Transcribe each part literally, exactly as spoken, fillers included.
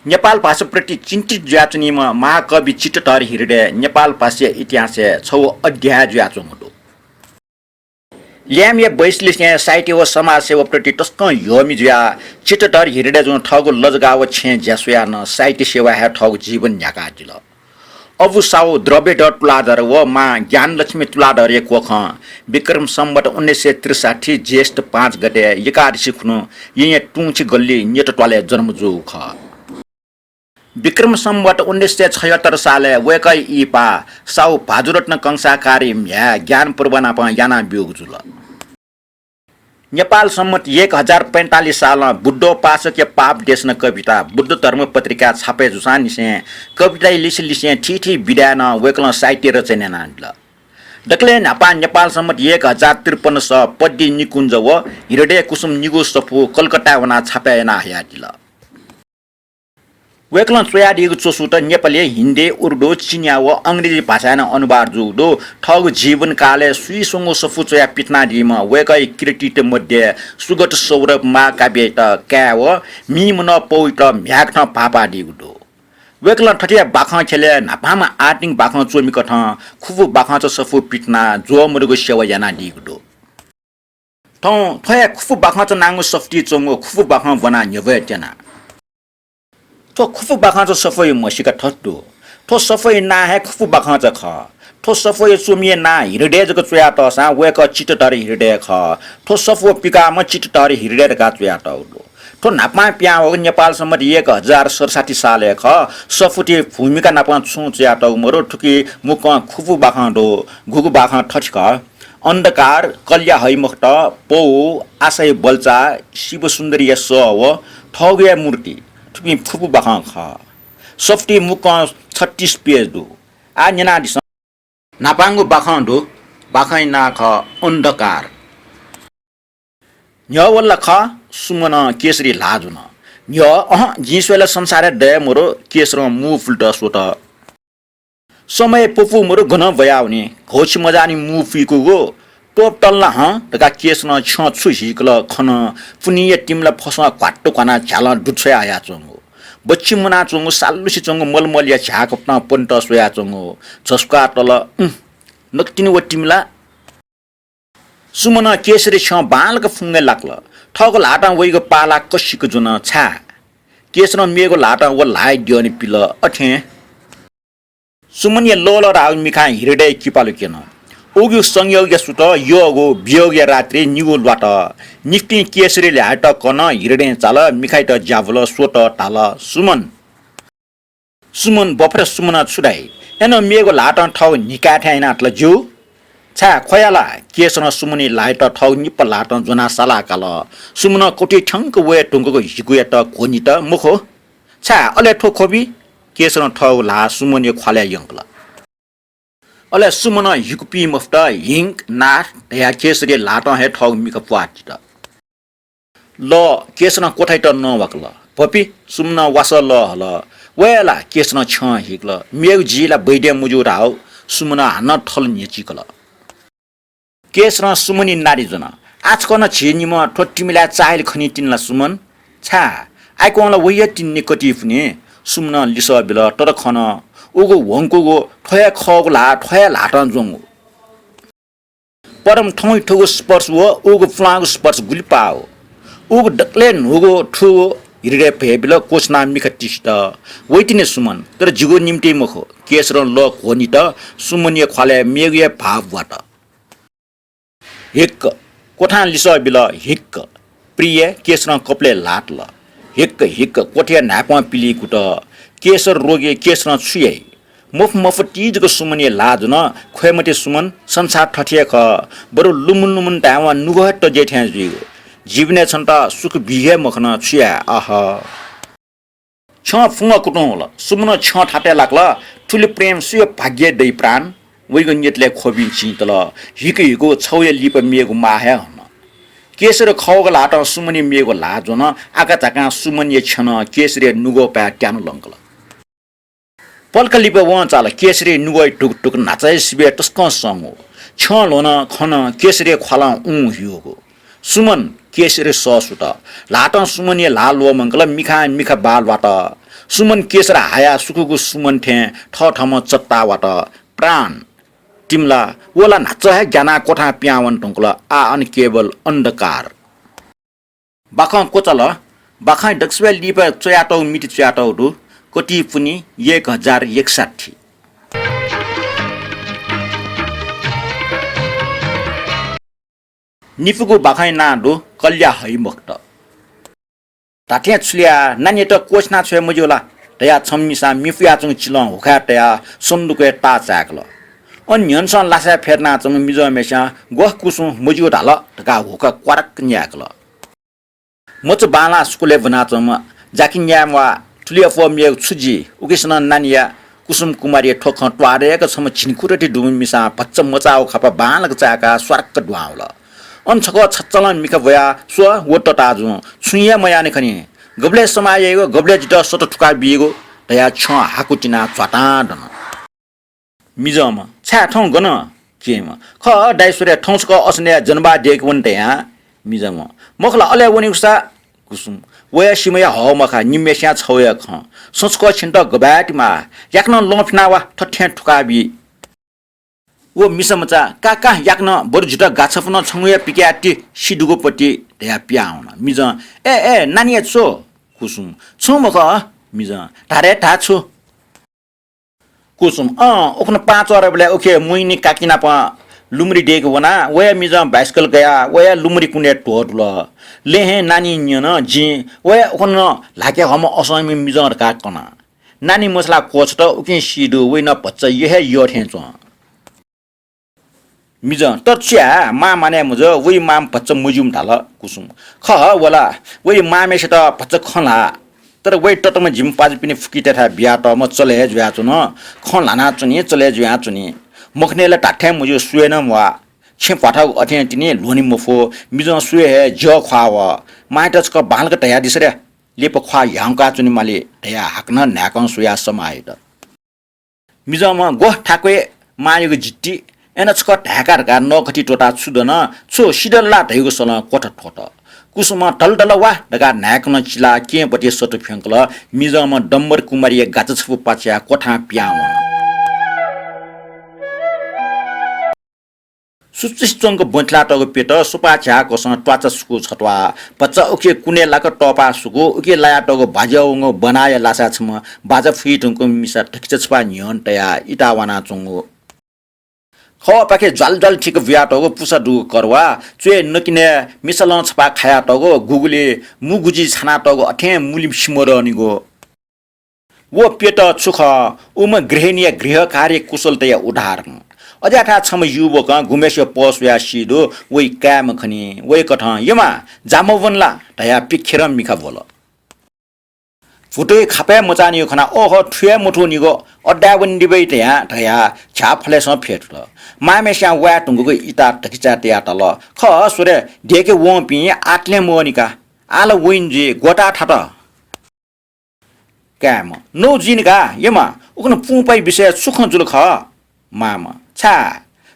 नेपाल भाषाप्रति चिन्तित जुयाच्वनीम्ह महाकवि चित्तधर हृदय नेपाल भाषाया इतिहासय् छगू अध्याय जुयाच्वंगु दु। ल्याय्म्ह बैसलिसें साहित्य व समाजसेवाप्रति तसकं यःमि जुयाः चित्तधर हृदयजुं थःगु लजगाः व छेँय् ज्या स्वयाः नं साहित्य सेवाय् हे थःगु जीवन न्ह्याकादिल। अबु साहु, द्रव्यधर तुलाधर व मां ज्ञानलक्ष्मी तुलाधरया कोखं विक्रम सम्वत उन्नाइस सय त्रिसट्ठी ज्येष्ठ पाँच गते एकादशी खुन्हु येँया तुंछि गल्ली न्यत त्वालय् जन्म जूगु खः। विक्रम सम्वत उन्नाइस सय छयत्तर सालय् वय्कःया इहिपा साहु भाजुरत्न कंसाकारया म्ह्याय् ज्ञानप्रभा नाप याना ब्यूगु जुल। नेपाल सम्वत एक हजार पैंतालिस सालं बुद्धोपासकया पाप देशना कविता बुद्ध धर्म पत्रिकाय् छापय् जूसांनिसें कविताया लिसे लिसें थीथी विधाय् नं वय्कलं साहित्य रचना यानादिल। दकलय् न्हापां नेपाल सम्वत एक हजार त्रिपन्न स पद्य निकुञ्ज व हृदय कुसुम निगू सफू कलकत्ताय् वनाः छापय् याना हयादिल। वय्कलं च्वयादीगु च्वसुत नेपाली, हिन्दी, उर्दू, चिनियाँ व अंग्रेजी भाषाय् नं अनुवाद जूगु दु। थःगु जीवनकालय् स्वीस्वंगू सफू च्वयाः पिथनादीम्ह वय्कःया कृतित मध्ये सुगत सौरभ महाकाव्ययात काय् व मीमनः पौयात म्ह्याय्कथं भाःपादीगु दु। वय्कलं थथे बाखं ख्यलय् न्हापांम्ह आधुनिक बाखं च्वमिकथं खुपु बाखंचा सफू पिथनाः ज्वः मदुगु सेवा यानादीगु दु। थौं थ्व हे खुपु बाखंचा नांगु सफुतिइ च्वंगु खुपु बाखं ब्वनाः न्ह्यब्वये त्यना। थ्व खुपु बाखंचा सफूया म्हसीका थथे दु। थ्व सफूया नां हे खुपु बाखंचा खः। थ्व सफूया च्वमिया नां हृदय जक च्वयातःसां वय्कः चित्तधर हृदय खः। थ्व सफू पिकाःम्ह चित्तधर हृदय धकाः च्वयातःगु दु। थ्व न्हापां पिहां वःगु नेपाल सम्वत एक हजार सतसट्ठी सालय् खः। सफुतिइ भूमिका नाप छुं च्वयातःगु मदु। थुकी मुक्कं खुपु बाखं दु। गुगु बाखं थथे खः। अन्धकार, कल्या हैमखत, पौ, आशाया बल्चा, शिवसुन्दरीया सः व थःगुया मूर्ति, थुपिं खुपु बाखं खः। सफुतिइ मुक्कं छत्तीस पेज दु। आः न्यनादिसँ। न्हापांगु बाखं दु। बाखंया नां खः अन्धकार। न्ह्यः वल ला खः, सुमनं केशरी ल्हाः ज्वन। न्ह्यः, अहँ, जिं स्वये ला संसारय् दये मरु, केशरं मू पुलेत स्वत। समय पपू मरु गनं वयावनी, घौछि मजानि मू पुइकूगु, त्वःप तल ला हँ धकाः केशरं छ्यं छु हिकल खन, पुन्हिया तिमिला फसं घ्वात्तु घ्वानाः झ्यालं दुछ्वया हयाच्वंगु। बच्छि मुनाच्वंगु, सालुसे च्वंगु मलमलया झ्याःकपतं पनेत स्वयाच्वंगु। झसुकाः तल, उँ, नकतिनि व तिमिला। सुमनं केशरी छ्यं बांलाक फुंगय् लाकल। थःगु ल्हातं वइगु पाः ला कसिक ज्वन छाय्। केशरं मेगु ल्हातं व ल्हाःया द्यःने पिल। अथें सुमनया लःल्हाःगु मिखां हृदयया किपालु क्यन। उगु संयोगया सुथ यःगु वियोगया रात्रि निगू ल्वात। निफितिं केशरी ल्हाःयात कन, हृदयं चाल, मिखायात ज्याभुल, स्वत, धाल, सुमन। सुमन बफर सुमनं छु धाइ? अय्नं मेगु ल्हातं थःगु न्हिकाय् थें यानातल ज्यू। छाय् ख्वया ला? केशरं सुमनया ल्हाःयात थःगु निपा ल्हातं ज्वनाः सालाः काल। सुमनं कथुइ थ्यंक वये धुंकूगु हिकुयात घ्वनित मखु। छाय् अले थ्व ख्वबी? केशरं थःगु ल्हाः सुमनया ख्वालय् यंकल। अले सुमनं हिकु पी मफुत, हिंक, नाथ धयाः केशरया ल्हातं हे थःगु मिखा प्वाः तित। लः, केशरं क्वथायात नवाकल। भपि, सुमनं वासः लः हल। वये ला? केशरं छ्यं हिकल। मेगु जिइ ला वैद्य मज्यू धाःगु। सुमनं हानं थल न्ह्यचिकल। केशरं सुमनया नारी ज्वन। आः छकः नं झी निम्ह थ्व तिमिलाय् चाःहिल खनी तिनि ला सुमन? छाय्, आय्कं ला वइया तिनि कतिपुनि? सुमनं लिसः बिल। तर खन, उगु ह्वंकूगु थ्व हे खःगु ल्हाः थ्व हे ल्हातं ज्वंगु। परम थौंया थुगु स्पर्श व उगु पुलांगु स्पर्श गुलि पाः? उगु दकलय् न्हूगु थुगु हृदय भय् बिल, क्वछुनाः मिखा तिसित। वइतिनि सुमन, तर जिगु निंतिं मखु। केशरं लः घ्वनित, सुमनया ख्वालय् मेगु हे भाव ब्वात। हिक्क, क्वथां लिसः बिल, हिक्क। प्रिय, केशरं कपालय् ल्हाः तल। हिक्क, हिक्क, क्वथाया न्हाय्पं पिलिकुत। केशर रोगी, केशरं छु याइ? मफु मफु ति जक सुमनया ल्हाः ज्वन। ख्वये मते सुमन, संसार थथे हे खः। बरु लुमुन लुमुन धायेवं नुगः हे तज्याइ थें जुइगु। जीवनय् छन्त सुख बी हे मखन, छु याये, अह। छ्यं फुंगः कुतुं वल। सुमनं छ्यं थातय् लाकल। थुलि प्रेम सुया भाग्यय् दइ प्राण? वइगु न्यतलय् ख्वबिं चिं तल। हिकु हिकु छगूया लिपा मेगु माः हे हन। केशर खःगु ल्हातं सुमनया मेगु ल्हाः ज्वन। आकाझाकां सुमनया छ्यनं केशरया नुगःपाय् त्यानु लंकल। पलख लिपा वं चाल। केशरया नुगःया ढुकढुक न्हाचःया सिबय् तसकं संगु। छ्यं ल्ह्वन खन, केशरया ख्वालं उं ह्यूगु। सुमन, केशरी सःसुत। ल्हातं सुमनया ल्हाः ल्वःमंकल, मिखां मिखा बाः ल्वात। सुमन केसर हायाः सुकुगु सुमन थें थःथःम्हं चत्ता वात। प्राण तिमला। व ला न्हाचः हे ग्यानाः क्वथां पिहां वने धुंकल। आः अन केवल अन्धकार। बाखं क्वचाल। बाखंया दकसिबय् लिपा च्वयातःगु मिति च्वयातःगु दु। कति पुन्हि? एक हजार एकसट्ठी। निपुगु बाखंया नां दु कल्या हइमखुत। धात्थें छु ल्याः, नानीयात क्वःछिना छ्वये मज्यू ला धयाः छम्ह मिसां मिपुयाच्वंगु चिलं हुखाय् तयाः सन्दुकय् ताः चाय्‌कल। अन न्ह्यःनेसं लासाय् फ्यतुनाच्वंम्ह मिजंम्हेस्यां ग्वः कुसुं मज्यू धाल धकाः हुखा क्वारक्क न्याय्‌कल। मचा बांलाः स्कुलय् ब्वनाच्वंम्ह जाकिं न्याय्‌म्वाः थुलि अप्वः मेगु छु जी? उकिसनं नानीया कुसुम कुमारीया थ्व खँ त्वाःदय्‌क छम्ह झिंखुदँति दुम्ह मिसां भचा मचाःगु खापा बांलाक चाय्‌काः स्वारक्क दुहां वल। अन छकः छचालं मिखा ब्वयाः स्व, व तताजुं छुं हे मयाःनि खनी। गबलय् समाः याइगु, गबलय् जितः सत थुका बीगु धयाः छ्यं हाकु तिनाः झ्वातां दन। मिजंम्ह, छाय्, थौं गन? केहेँम्ह, खः दाइ स्वरे, थौं छकः असनय् जनबाः दय्‌के वने धयां। मिजंम्ह, मखु ला, अले वनेगु सा? कुसुम, वया सिमाया हः मखा, निम्हय्‌सियां छगू हे खँ। सँ छकः छिन्त गबलय् तिमाः, याकनं लं फिनाः वा, थथें थुका बी। व मिसा मचा, का का, याकनं, बरु जितः गा छपु नं छंगु हे पिकयाः ति, सी दुगु पति धयाः पिहां वन। मिजं, ए ए, नानीया च्व। कुसुम, छुं मखु। मिजं, धा रे, धा छु? कुसुम, अँ, उखुन्हु पाहां च्वःदबलय् उखे मुइनि काकी नाप लुमरि दय्‌के वना। वया मिजं बाइसिकल कयाः वया लुमरि कुनय् त्वःतुल। लँय् हे नानीं न्यन, जिं वया उखुन्हु ल्हाके हःम्ह असंम्ह मिजं धकाः कना। नानी मछालाः क्वःछत, उकिं सी दु, वइ नं भचा यः हे यः थें च्वं। मिजं, तर छु याये, मां मानय् मजू, वइ मां भचा मज्यूम्ह धाल। कुसुम, खः, व ला वइ मांम्हेसित भचा खँ ल्हाः। तर वइ ततःम्ह जिमि पाजुपिनि फुकितय्‌थाय् बियातःम्ह चले हे जुयाच्वन। खँ ल्हानाच्वनी, चले जुयाच्वनी। मखुनय् ला धात्थें मज्यू, स्वये नं म्वाः। छेँ भ्वाथागु अथें तिनि ल्ह्वने मफु। मिजं स्वये हे ज्यः ख्वाः वः। मांयात छकः बांलाक धयादिसँ रे, लिपा ख्वाः ह्याउँकाच्वने माली धयाः हाकनं न्हाय्‌कं स्वयाः समाः यात। मिजंम्ह, ग्वः थाकुइ, मांयागु जिद्दी, अय्‌नं छकः धाय्‌का धकाः नखति त्वःताः छु दन, छु सिधल ला धइगु सलं क्वथा थ्वत। कुसुमं धलधल वा धकाः न्हाय्‌कनं चिलाः केहेँपति सत फ्यंकल। मिजंम्ह डम्बर कुमारीया गाचा छपु पाछ्याः क्वथां पिहां वन। सुचुसि च्वंक ब्वंथिलातःगु प्यत सुपाः झ्याः कसं त्वाचा सुकू छत्वाः। भचा उखे कुनय् लाक तःपाः सुकू, उखे लायातःगु बाज्या वंगु बनाया लासाय् छम्ह बाजा फुइ धुंकूम्ह मिसा धकिचा छपाः न्ह्यःने तयाः इताः वानाच्वंगु। खवःपाखे ज्वाल ज्वाल थिक बुयातःगु पुसा दुगु करवा, च्वय् नकिनय् मिसालं छपाः खायातःगु, गुगुलि मुगुजि छानातःगु अथें मुलि सिमरनिगु। व प्यत छु खः? उम्ह गृहिणीया गृह कार्य कुशलताया उदाहरण। अज्याःथाय् छम्ह युवकं गुम्हेसिया पः स्वयाः सी दु, वइ काय्‌म्ह खनी। वय्‌कथं, "यमा, जा मवन ला?" धयाः पिखेरं मिखा ब्वल। भुतुइ खापय् मचाःनिगु खनाः, "ओहो, थुइ हे मथूनिगु, अड्डाय् वनेदिबय्" धयाः, धयाः झ्याः फलय्‌सं फ्यतुल। मांम्हेस्यां वाये धुंकूगु इताः धकिचाय् तयाः धाल, "खः, स्वरे, दय्‌के वंपिं आतलें मवःनि का। आः ला वइन जुइ, ग्वताः थात।" काय्‌म्ह, "नौ जुइन का, यमा, उखुन्हु पुंपाइ विषयय् छु खँ जुल खः?" मांम्ह, "छाय्,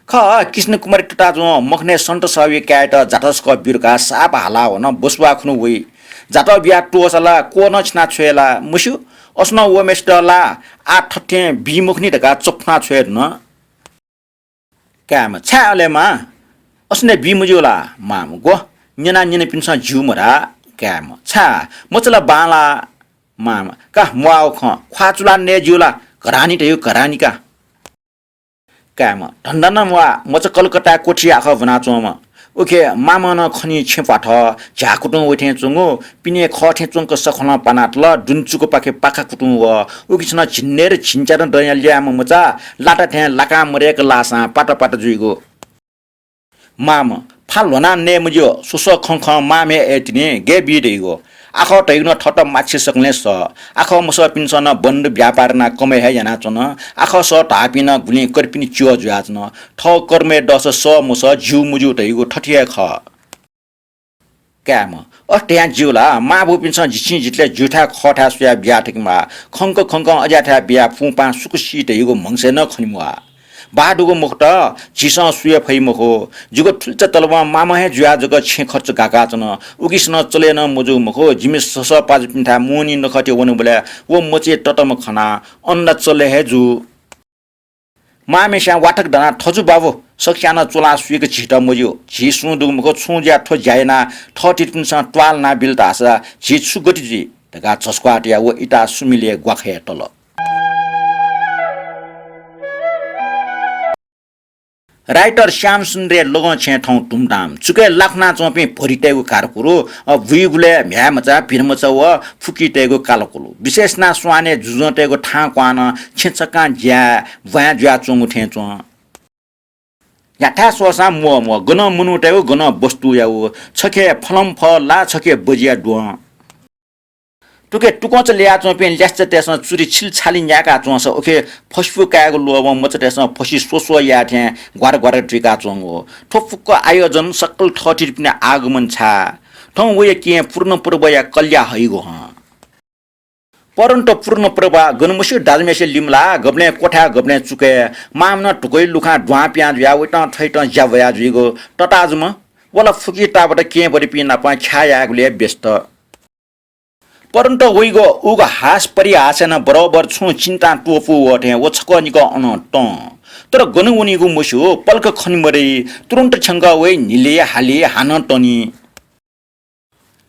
खः, कृष्णकुमारी तताजुं मखुनय् सन्त सःबि काय्‌यात जातः छकः ब्यु धकाः साप हाला वन, बसुवा खुन्हु वइ। जातः बियाः त्वःसा ला क्वः नं छिना छ्वये ला मस्यू, असनं वःम्हेसित ला आः थथें बी मखुनि धकाः चफुना छ्वये धुन।" काय्‌म्ह, "छाय् अले मां, असनय् बी मज्यू ला?" मांम्ह, "ग्वः, न्यना न्यनापिन्सं ज्यू मधाः।" काय्‌म्ह, "छाय्, मचा ला बांलाः?" मांम्ह, "का, म्वाःगु खँ, ख्वाः चुलाः नये ज्यू ला? घरानी धयागु घरानी का।" काय्‌म्ह, "धन्दा नं म्वाः, मचा कलकत्ताय् क्वथि आखः ब्वनाच्वंम्ह।" उखे मांम्हं नं खनी छेँ भ्वाथः, झ्याः कुतुं वइथें च्वंगु, पिने खः थें च्वंक सखलं पानातल, दुने चुकपाखे पाखा कुतुं वः। उखे छन्हु झिंन्हय्‌र झिंच्यादँ दँया ल्याय्‌म्ह मचा, लाता थें लाकां मदय्‌क लाःसां पात पात जुइगु। मांम्ह, "फा ल्ह्वनाः नये मज्यू, स्वस्वः खँ खँ मांम्हय् अय्‌तिनि, गय् बी धइगु। आखः धइगु नं थःत माछिये सकलें सः। आखः मसःपिन्सं नं बन्द व्यापार यानाः कमय् हे यानाच्वन। आखः सः धाःपिं नं गुलिं कर्पिनि च्यः जुयाच्वन। थः कर्मय् दःसा सः मसः, ज्यू मज्यू धइगु थथे हे खः।" काय्‌म्ह, "अथे धयां ज्यू ला? मांबौपिन्सं जिछिं जितले ज्यूथाय् खःथाय् स्वयाः बिया थकिम्वाः। खंक खंकं अज्याःथाय् बियाः पुंपां सुकुसी धइगु म्हगसय् नं खनिम्वाः।" बाः दुगु मखुत, झीसं सुये फइ मखु। जिगु थुलिचा तलबं मामं हे जुयाः जक छेँ खर्च गाकाच्वन। उकिसनं चले नं मजू मखु। जिमि ससः पाजुपिन्थाय् मोहनी नखःतय् वनेबलय् व मचे ततःम्ह खनाः अन्दा चले हे जू। मांम्हेस्यां वाथक दनाः थजु बाबु, सकस्यां नं च्वलाः सुइक झीत मज्यू। झी सुं दुगु मखु, छुं ज्या थ्व ज्या यानाः थःथितिपिन्सं त्वाःलानाबिल धाःसा झी छु गति जुइ धकाः झस्क्वाः तयाः व इताः सुमिलय् ग्वाखय् तल। राइटर श्यामसुन्दरया लगं छेँय् थौं धुमधाम। चुकय् लाखुनाच्वंपिं भरितय्गु कारकुरु, अ, बुइगुलय् म्ह्याय्मचा, भिरमचा व फुकितय्गु कालकुलु। विशेष यानाः स्वानय् जुजुंतय्गु थां क्वहां नं छेँ छक्कां ज्याय् ब्वाँय् जुयाच्वंगु थें च्वं। न्ह्याथाय् स्वःसां म्वःम्वः, गनं मनूतय्गु, गनं वस्तुयागु, छखे फलंफल ला छखे बजिया द्वहं। तुखे तुकंचा ल्यायाच्वंपिं ल्यासेतय्सं चुरि छिलछालि न्याय्काः च्वंसा उखे फसिफु कायेगु लोभं मचातय्सं फसि स्वस्वः याये थें ग्वार ग्वार जुइकाच्वंगु। थ्व फुक्क आयोजन सकल थःथितिपिनि आगमन छाय्। थौं वया केहेँ पूर्णपर्वया कल्या हइगु हं। परन्त पूर्णपर्व गन मस्यू दाजुम्हेसिया लिमलाः, गबलें क्वथाय् गबलें चुकय्, मांम्हं नं धुकइ लुखां द्वां पिहां जुयाः वइतं थइतं ज्या ब्वया जुइगु। तताजुम्ह, व ला फुकिताःबत केहेँ भरिपिं नाप ख्याः यायेगुलिइ व्यस्त। परन्त वइगु उगु हास परिहासय् नं बरोबर छुं चिन्तां त्वपुगु वः थें व छकः निकः अनं तं। तर गन वनीगु मस्यू, पलख खने मदइ, तुरुन्त थ्यंकः वइ, न्हिलि हालि हानं तनी।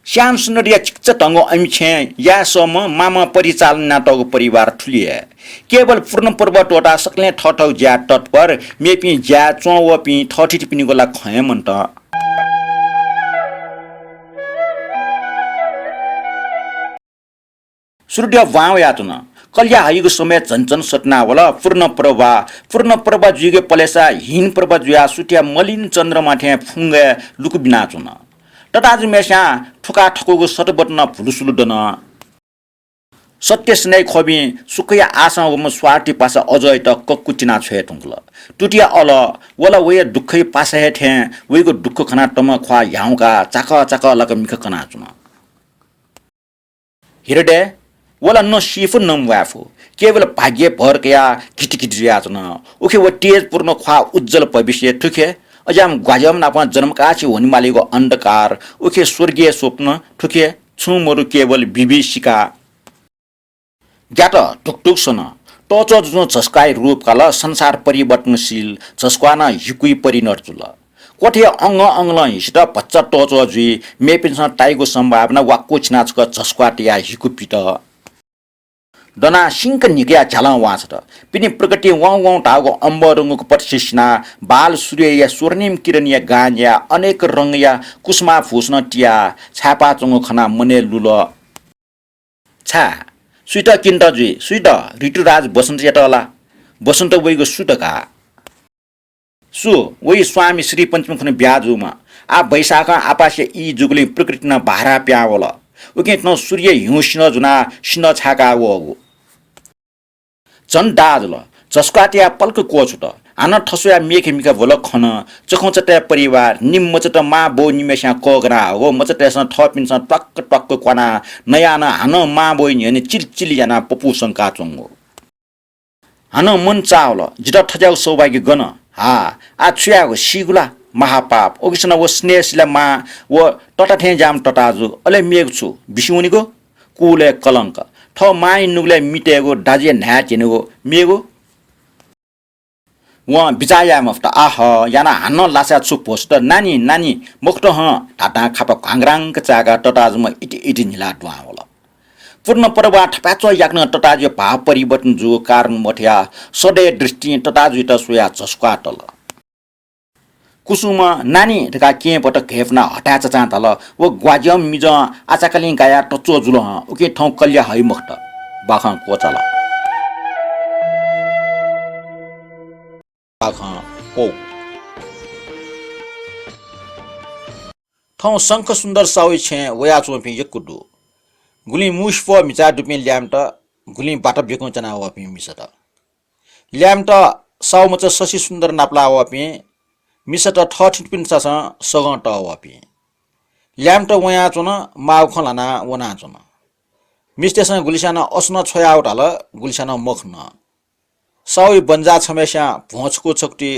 श्यामसुन्दरया चिकिचा धंगु अमिछेँ याये सःम्ह मांम्हं परिचालन यानातःगु परिवार थुलि हे। केवल पूर्णपर्व त्वःताः सकलें थःथःगु ज्याय् तत्पर, मेपिं ज्याय् च्वंवःपिं थःथितिपिनिगु ला खँ हे मन्त। सूर्य ब्वां वयाच्वन। कल्या हइगु समय झन झन सतिना वल। पूर्णपर्व, पूर्णपर्व जुइगु पलेसा हीनपर्व जुयाः सुथय् मलिन चन्द्रमा थें फुंगय् लुकु बिनाच्वन। तताजुम्हेस्यां थुका थकूगु सतबत नं भुलुसुलु दन। सत्य स्यनाइ खःपिं सुखया आशां वःम्ह स्वार्थी पासा अजययात कक्कु तिना छ्वये धुंकल। तुतिया अल, व ला वया दुःखया पासा हे थें वइगु दुःख खनाः तमं ख्वाः ह्याउँकाः चाकः चाकः लाक मिखा कनाच्वन। हृदय, व ला न सीफु न म्वायेफु, केवल भाग्य भर कयाः घितिघिति जुयाच्वन। उखे व तेजपूर्ण ख्वाः उज्ज्वल भविष्य थुखे, अज्याःम्ह ग्वाज्याःम्ह नाप जन्मकाछि वनेमालीगु अन्धकार, उखे स्वर्गीय स्वप्न थुखे, छुं मरु केवल विभीषिका। ग्यात ढुकढुक सन। तःच्वः जुजुं झस्क्वाःया रूप काल, संसार परिवर्तनशील, झस्क्वाः नं हिकुइ परिणत जुल। क्वथय् अंगं अंगलं हिसित भचा तःच्वः जुइ, मेपिन्सं ताइगु सम्भावना वाक्व छिनाछ्वक झस्क्वाः तयाः हिकु पित। दनाः सिंक न्हिकया झ्यालं वांछ्वत। पिने प्रकृतिं वं वं धाःगु अम्बर रंगुक पथसि सिनाः बाल सूर्यया स्वर्णिम किरणया गां न्याः अनेक रंगया कुसुमाभूषणं तियाः छाय्पाच्वंगु खनाः मनय् लुल। छाय्, सुइत किन्त जुइ, सुइत? ऋतुराज बसन्तयात ला? बसन्त वइगु सु धकाः? सु, वइ स्वामी श्रीपञ्चमी खुन्हु ब्याहा जूम्ह। आः वैशाखं आपासया ई जूगुलिं प्रकृति नं भाराः पिहां वल। उकिं थन सूर्य ह्युं सिन्हः जुनाः सिन्हः छाय्काः वःगु। झन दाः जुल। झस्क्वाः तयाः पलख क्वछुत। हानं थस्वयाः मेखे मिखा भ्वल खन। चखंचातय् परिवार, निम्ह मचात मां बौ निम्हेस्यां कःघाना हःगु। मचातय्सं थःपिन्सं त्वाक्क त्वाक्क क्वानाः नयाः नं हानं मां बौया न्ह्यःने चिलचिल यानाः पपू संकाच्वंगु। हानं मन चाःवल, जितः थज्याःगु सौभाग्य गन? हा, आः छु यायेगु, सीगु ला? महापाप। उकिसनं व स्नेहशीला मां व तता थें ज्याःम्ह तताजु, अले मेगु छु? बिस्युं वनीगु? कुलय् कलंक। थः मांया नुगलय् मि तयेगु, दाजुया न्हाय् त्यनेगु, मेगु? वं बिचाः याये मफुत। आह, यानाः हानं लासाय् छु भ्वसुत? नानी, नानी, मखुत हं, धाधां खापा घ्वांग्रांक चाय्काः तताजुम्ह इति इति न्हिलाः दुहां वल। पूर्णपर्वं थपाय्च्वः याकनं तताजुया भाव परिवर्तन जूगु कारण मथयाः सधय् दृष्टिं तताजुयात स्वयाः झस्क्वाः तल। कुसुमं नानी धकाः केहेँपत घय्पुनाः हथाय् चाचां धाल, व ग्वाज्याःम्ह मिजं आचाकलिं गायाः तच्वः जुल हं, उकिं थौं कल्या हइ मखुत। बाखं क्वचाल। बाखं पौ। थौं शंखसुन्दर साहुया छेँय् वयाच्वंपिं यक्व दु। गुलिं मूसिप्वः म्हिचाय् दुपिं ल्याय्म्हत, गुलिं बात ब्यकुं च्याना वःपिं मिसात। ल्याय्म्हत साहुमचा शशिसुन्दर नापलाः वःपिं, मिसात थःथितिपिन्सासं सगं तः वःपिं। ल्याय्म्हत वयाच्वन, माःगु खँ ल्हानाः वनाच्वन। मिस्तय्सं गुलिस्यानं असुनं छ्वयाः धाल, गुलिस्यानं मखुन। साहुया बन्जा छम्हस्यां भ्वं छकू छकुति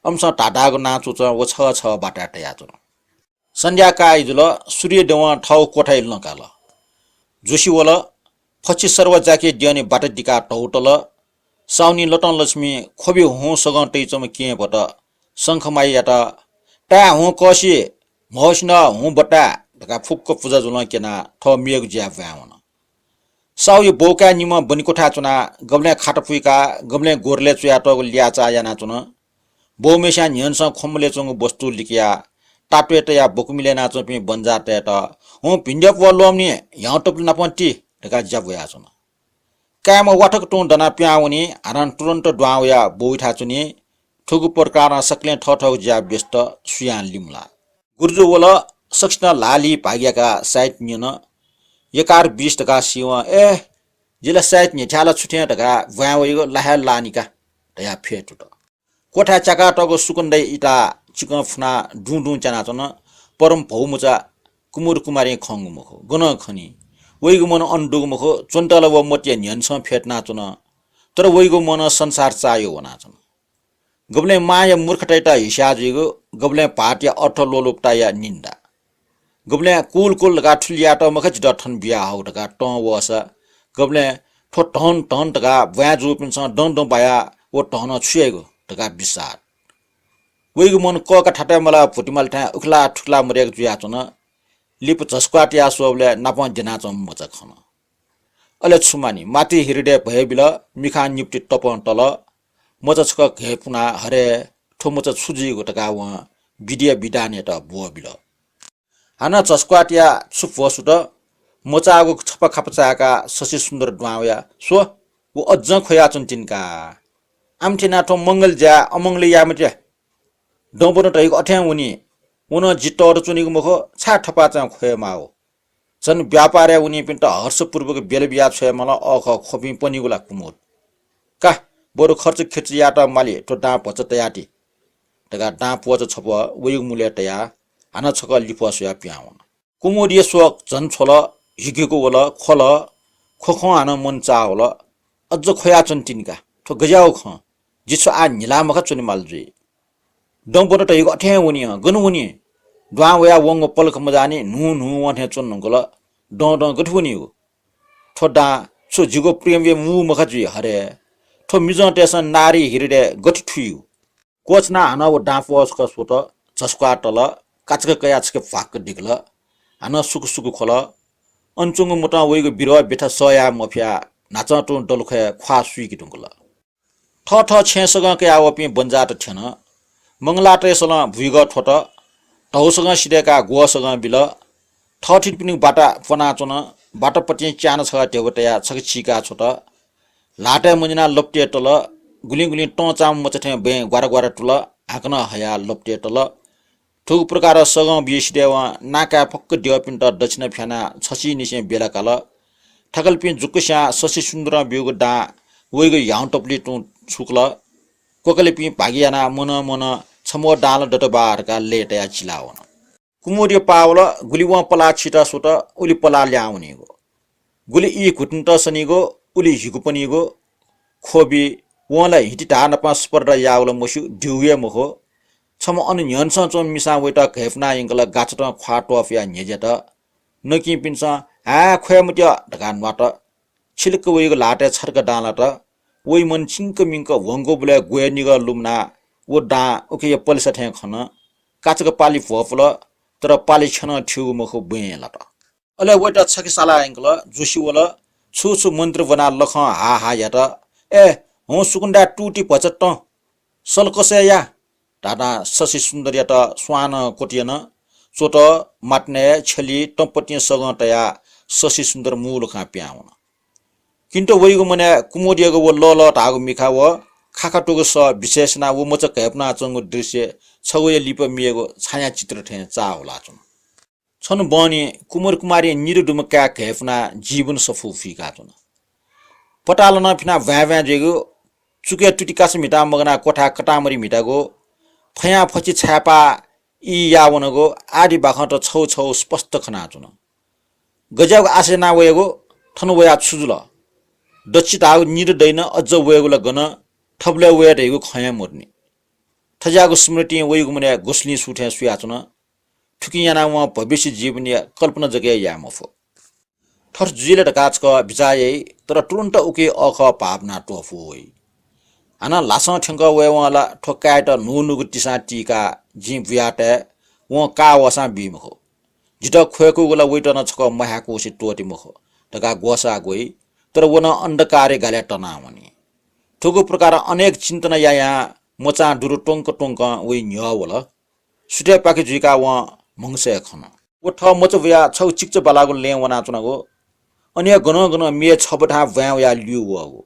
अम्सं धाधाःगु नां च्वच्वं व छगः छगः बाटाय् तयाच्वन। सन्ध्या काः जुल। सूर्य देवं थःगु क्वथाय् लँ काल। जोशी वल। फछि सरवा जाके द्यःने बाटा दिकाः धौ तल। साहुनी लतंलक्ष्मी ख्वबि हुँ सगं तइच्वंम्ह केहेँ भत। शंखमायात, ताय् हुँ कःसि, म्हसिनं हुँ बताय् धकाः फुक्क पुजा जुलं क्यनाः थः मेगु ज्याय् ब्वाँय् वन। साहुया बौकाय् निम्हं बनिक्वथाय् च्वनाः गबलें खात पुइकाः गबलें गोरलय् च्वयातःगु ल्याःचाः यानाच्वन। बौम्हस्यां न्ह्यःनेसं ख्वमलय् च्वंगु वस्तु लिकयाः तात्वय् तयाः बकुमिले यानाच्वंपिं बन्जातय्त हुँ भिंद्यः पुवः ल्वःमनि, ह्याउँतपुलि नापं ति धकाः ज्या ब्वयाच्वन। काय्म्ह वाथक तुं दनाः पिहां वनी, हानं तुरुन्त दुहां वयाः बौयाथाय् च्वनी। थुगु प्रकारं सकलें थःथःगु ज्याय् व्यस्त, सुयां लिमलाः। गुरुजु वल। सकसिनं ल्हाः लिहां भाग याकाः साइत न्यन। एघार बिस धकाः सीवं, ए, जि ला साइत न्ह्यथ्याः ला छु थें धकाः ब्वाँय् वइगु ला हे लाः नि का धयाः फ्यतुत। क्वथाय् च्याकातःगु सुकुन्दाया इताः चिकं फुनाः दुं दुं च्यानाच्वन। परम भौमचा कुमुद कुमारीं खंगु मखु, गनं खनी। वइगु मन अन दुगु मखु, च्वनेत ला व मतिया न्ह्यःनेसं फ्यतुनाच्वन। तर वइगु मनं संसार चाःह्यू वनाच्वन। गबलें मांया मूर्खतायात हिस्याः जुइगु, गबलें भाःतया अर्थ लोलुपताया निन्दा। गबलें कुल कुल धकाः थुलि यायेत मखु जितः थन बियाहःगु धकाः तं वःसा, गबलें थ्व धन धन धकाः ब्वाँय् जूपिन्सं दं दं बायाः व धनं छु याइगु धकाः बिस्साः। वइगु मन कःका थातय् मलाः भुतिमाल थें उखेला थुखेला मदय्क जुयाच्वन। लिपा झसुक्वाः तयाः स्वःबलय् नापं द्यनाच्वंम्ह मचा खन। अले छु मानि, मातृ हृदय भय बिल, मिखां निपुति तपं तल। मचा छकः घय्पुनाः, हरे, थ्व मचा छु जुइगु धकाः वं बिद्या बिधानयात ब्वःबिल। हानं झसुक्वाः तयाः छु भ्वसुत, मचायागु छपा खापा चाय्काः शशि सुन्दर दुहां वयाः, स्व, व अज्जं ख्वयाच्वन तिनि का। आम थेनाः थ्व मंगल ज्याय् अमंगलय् याये मते। दँबदँ धइगु अथें वनी। व नं जि तःधं च्वनीगु मखु, छाय् थपाय्चां ख्वये माःगु? झन व्यापारय् वनीपिन्त हर्षपूर्वक ब्यला बिया छ्वये माल, अःखः ख्वपिं पनीगु ला कुमुद? का, बरु खर्च खिर्च यायेत मालि, थ्व दां भचा तयाति धकाः दां प्वःचा छपः वइगु मुलय् तयाः हानं छकः लिफः स्वयाः पिहां वन। कुमुदया शोक झन छ्वल, हिगुगु वल, ख्वल, ख्वख्वं हानं मन चाः वल। अज्ज ख्वयाच्वन तिनि का, थ्व गज्याःगु खँ? जि छु आः न्हिला मखा च्वनेमाल जुइ? दँबदँ धइगु अथें वनी हँ, गन वनी? दुहां वयाः वंगु पलख मजाःनि, न्हू न्हू वं थें च्वने धुंकल। दँ दँ गथे वनीगु? थ्व दां छु जिगु प्रेमया मू मखा जुइ हरे? थ्व मिजंतय्सं नारी हृदय गथे थुइगु? क्वःछिनाः हानं व दां प्वःचा छकः स्वत, झसुक्वाः तल, काचक कयाः छखे भ्वाक्क दिकल। हानं सुकु सुकु ख्वल। अन च्वंगु मतं वइगु बिरह ब्यथा सह याये मफयाः न्हाचं तुं दलुखय् ख्वाः सुइके धुंकल। थःथः छेँय् सगं कयावःपिं बन्जाःत थ्यन। मंगलातय्सलं भुइगः थ्वत। धौ सगं सिधय्काः ग्वः सगं बिल। थःथितिपिनिगु बाटा प्वनाच्वन। बाटापतिं च्यान्हु छगः ध्यबा तयाः छखे चीका छ्वत। ल्हातय् मजिनाः लपतय् तल। गुलिं गुलिं तंचांम्ह मचा थें बँय् ग्वारा ग्वारा तुल। हाकनं हयाः लपतय् तल। थुगु प्रकारं सगं बिया सिधय्वं नाकाय् फक्व द्यःपिन्त दक्षिणा फ्यानाः छसिनिसें ब्यला काल। थाकलपिं जुक्कस्यां शशि सुन्दरं ब्यूगु दां वइगु ह्याउँतपुलि तुं छुकल। क्वकलिपिं भागि यानाः मनं मनं छम्ह दां ला दत बा धकाः लय्तायाः चिलावन। कुमुदया पाः वल, गुलि वं पलाः छित स्वत, उलि पलाः ल्याहां वनीगु। गुलि ई घुतुन्त सनीगु, उलि हिगु पनीगु। ख्वबि, वं ला हिति धाः नापं स्पर्धा याःगु ला मस्यू, द्यू हे मखु। छम्ह अन न्ह्यःनेसं च्वंम्ह मिसां वयात घय्पुनाः यंकल, गाछातं ख्वाः त्वपुयाः न्ह्यज्यात। नकिंपिन्सं हाय् ख्वये मत्यः धकाः न्वात। छिलिक्क वइगु ल्हातय् छतक दां लात। वइ मन चिंक मिंक ह्वंकूबलय् ग्वय् निगः लुमनाः व दां उखेया पलेसा थें खन। काचक पालि भ्वपुल, तर पालि छ्यनं थ्यूगु मखु, बँय् लात। अले वयात छखे साला यंकल, जोशी वल, छु छु मन्त्र ब्वनाः लखं हा हा यात। ए, हुँ सुकुन्दाय् तुति भचा तं, सलकसय् या धाधां शशि सुन्दरयात स्वानं क्वतयन। च्वत, मातनय्, छ्यलि, तंपतिं सगं तयाः शशि सुन्दर मू लखां पिहां वन। किन्त वइगु मनय् कुमुदयागु व लःलः धाःगु मिखा व खाखातुगु सः बिसें सिनाः व मचा घय्पुनाच्वंगु दृश्य छगूया लिपा मेगु छायाचित्र थें चाः हुलाच्वन। छन्हु बहनी कुमुद कुमारीं निदँ दुम्ह काय् घय्पुनाः जीवन सफू फुइकाच्वन। पतालं फिनाः भ्वाँय् भ्वाँय् जुइगु, चुकय् तुति कासा म्हितां मगानाः क्वथाय् कतांमरि म्हितागु, फयां फछि छाय्पाः ई याः वनागु आदि बाखंत छगू छगू स्पष्ट खनाच्वन। गज्याःगु आशा यानाः वयागु, थन वयाः छु जुल? दच्छि धाःगु निदँ दइन, अज्ज वयेगु ला गन? थबलय् वये धइगु खँ हे मदुनि। थज्याःगु स्मृतिं वइगु मनय् गुसलिं सु थें सुयाच्वन। थुकिं यानाः वं भविष्य जीवनया कल्पना जक हे याये मफु। थथे जुइ ला धकाः छकः बिचाः याइ, तर तुरुन्त उकी अःखः भावना त्वःफू वइ। हानं ल्हासं थ्यंकः वयेवं ला थ्व काय्‌यात न्हून्हूगु तिसां तीकाः जिं बुया तये, वं का वःसां बी मखु। जितः ख्वय्‌कूगु ला वइत नं छकः मह्याकुसे त्वःते मखु धकाः ग्वसाः ग्वइ, तर व नं अन्धकारया गालय् तनावनी। थुगु प्रकारं अनेक चिन्तन यायां मचां दुरु त्वंक त्वंकं वइ न्ह्यः वल। सुथय् पाखे जुइकाः वं म्हगसय् खन। व थः मचा बुयाः छगू चिकिचा बालागु लँय् वनाच्वनागु। अन हे गनं गनं म्ये छबथां ब्वाँय् वयाः ल्यू वःगु।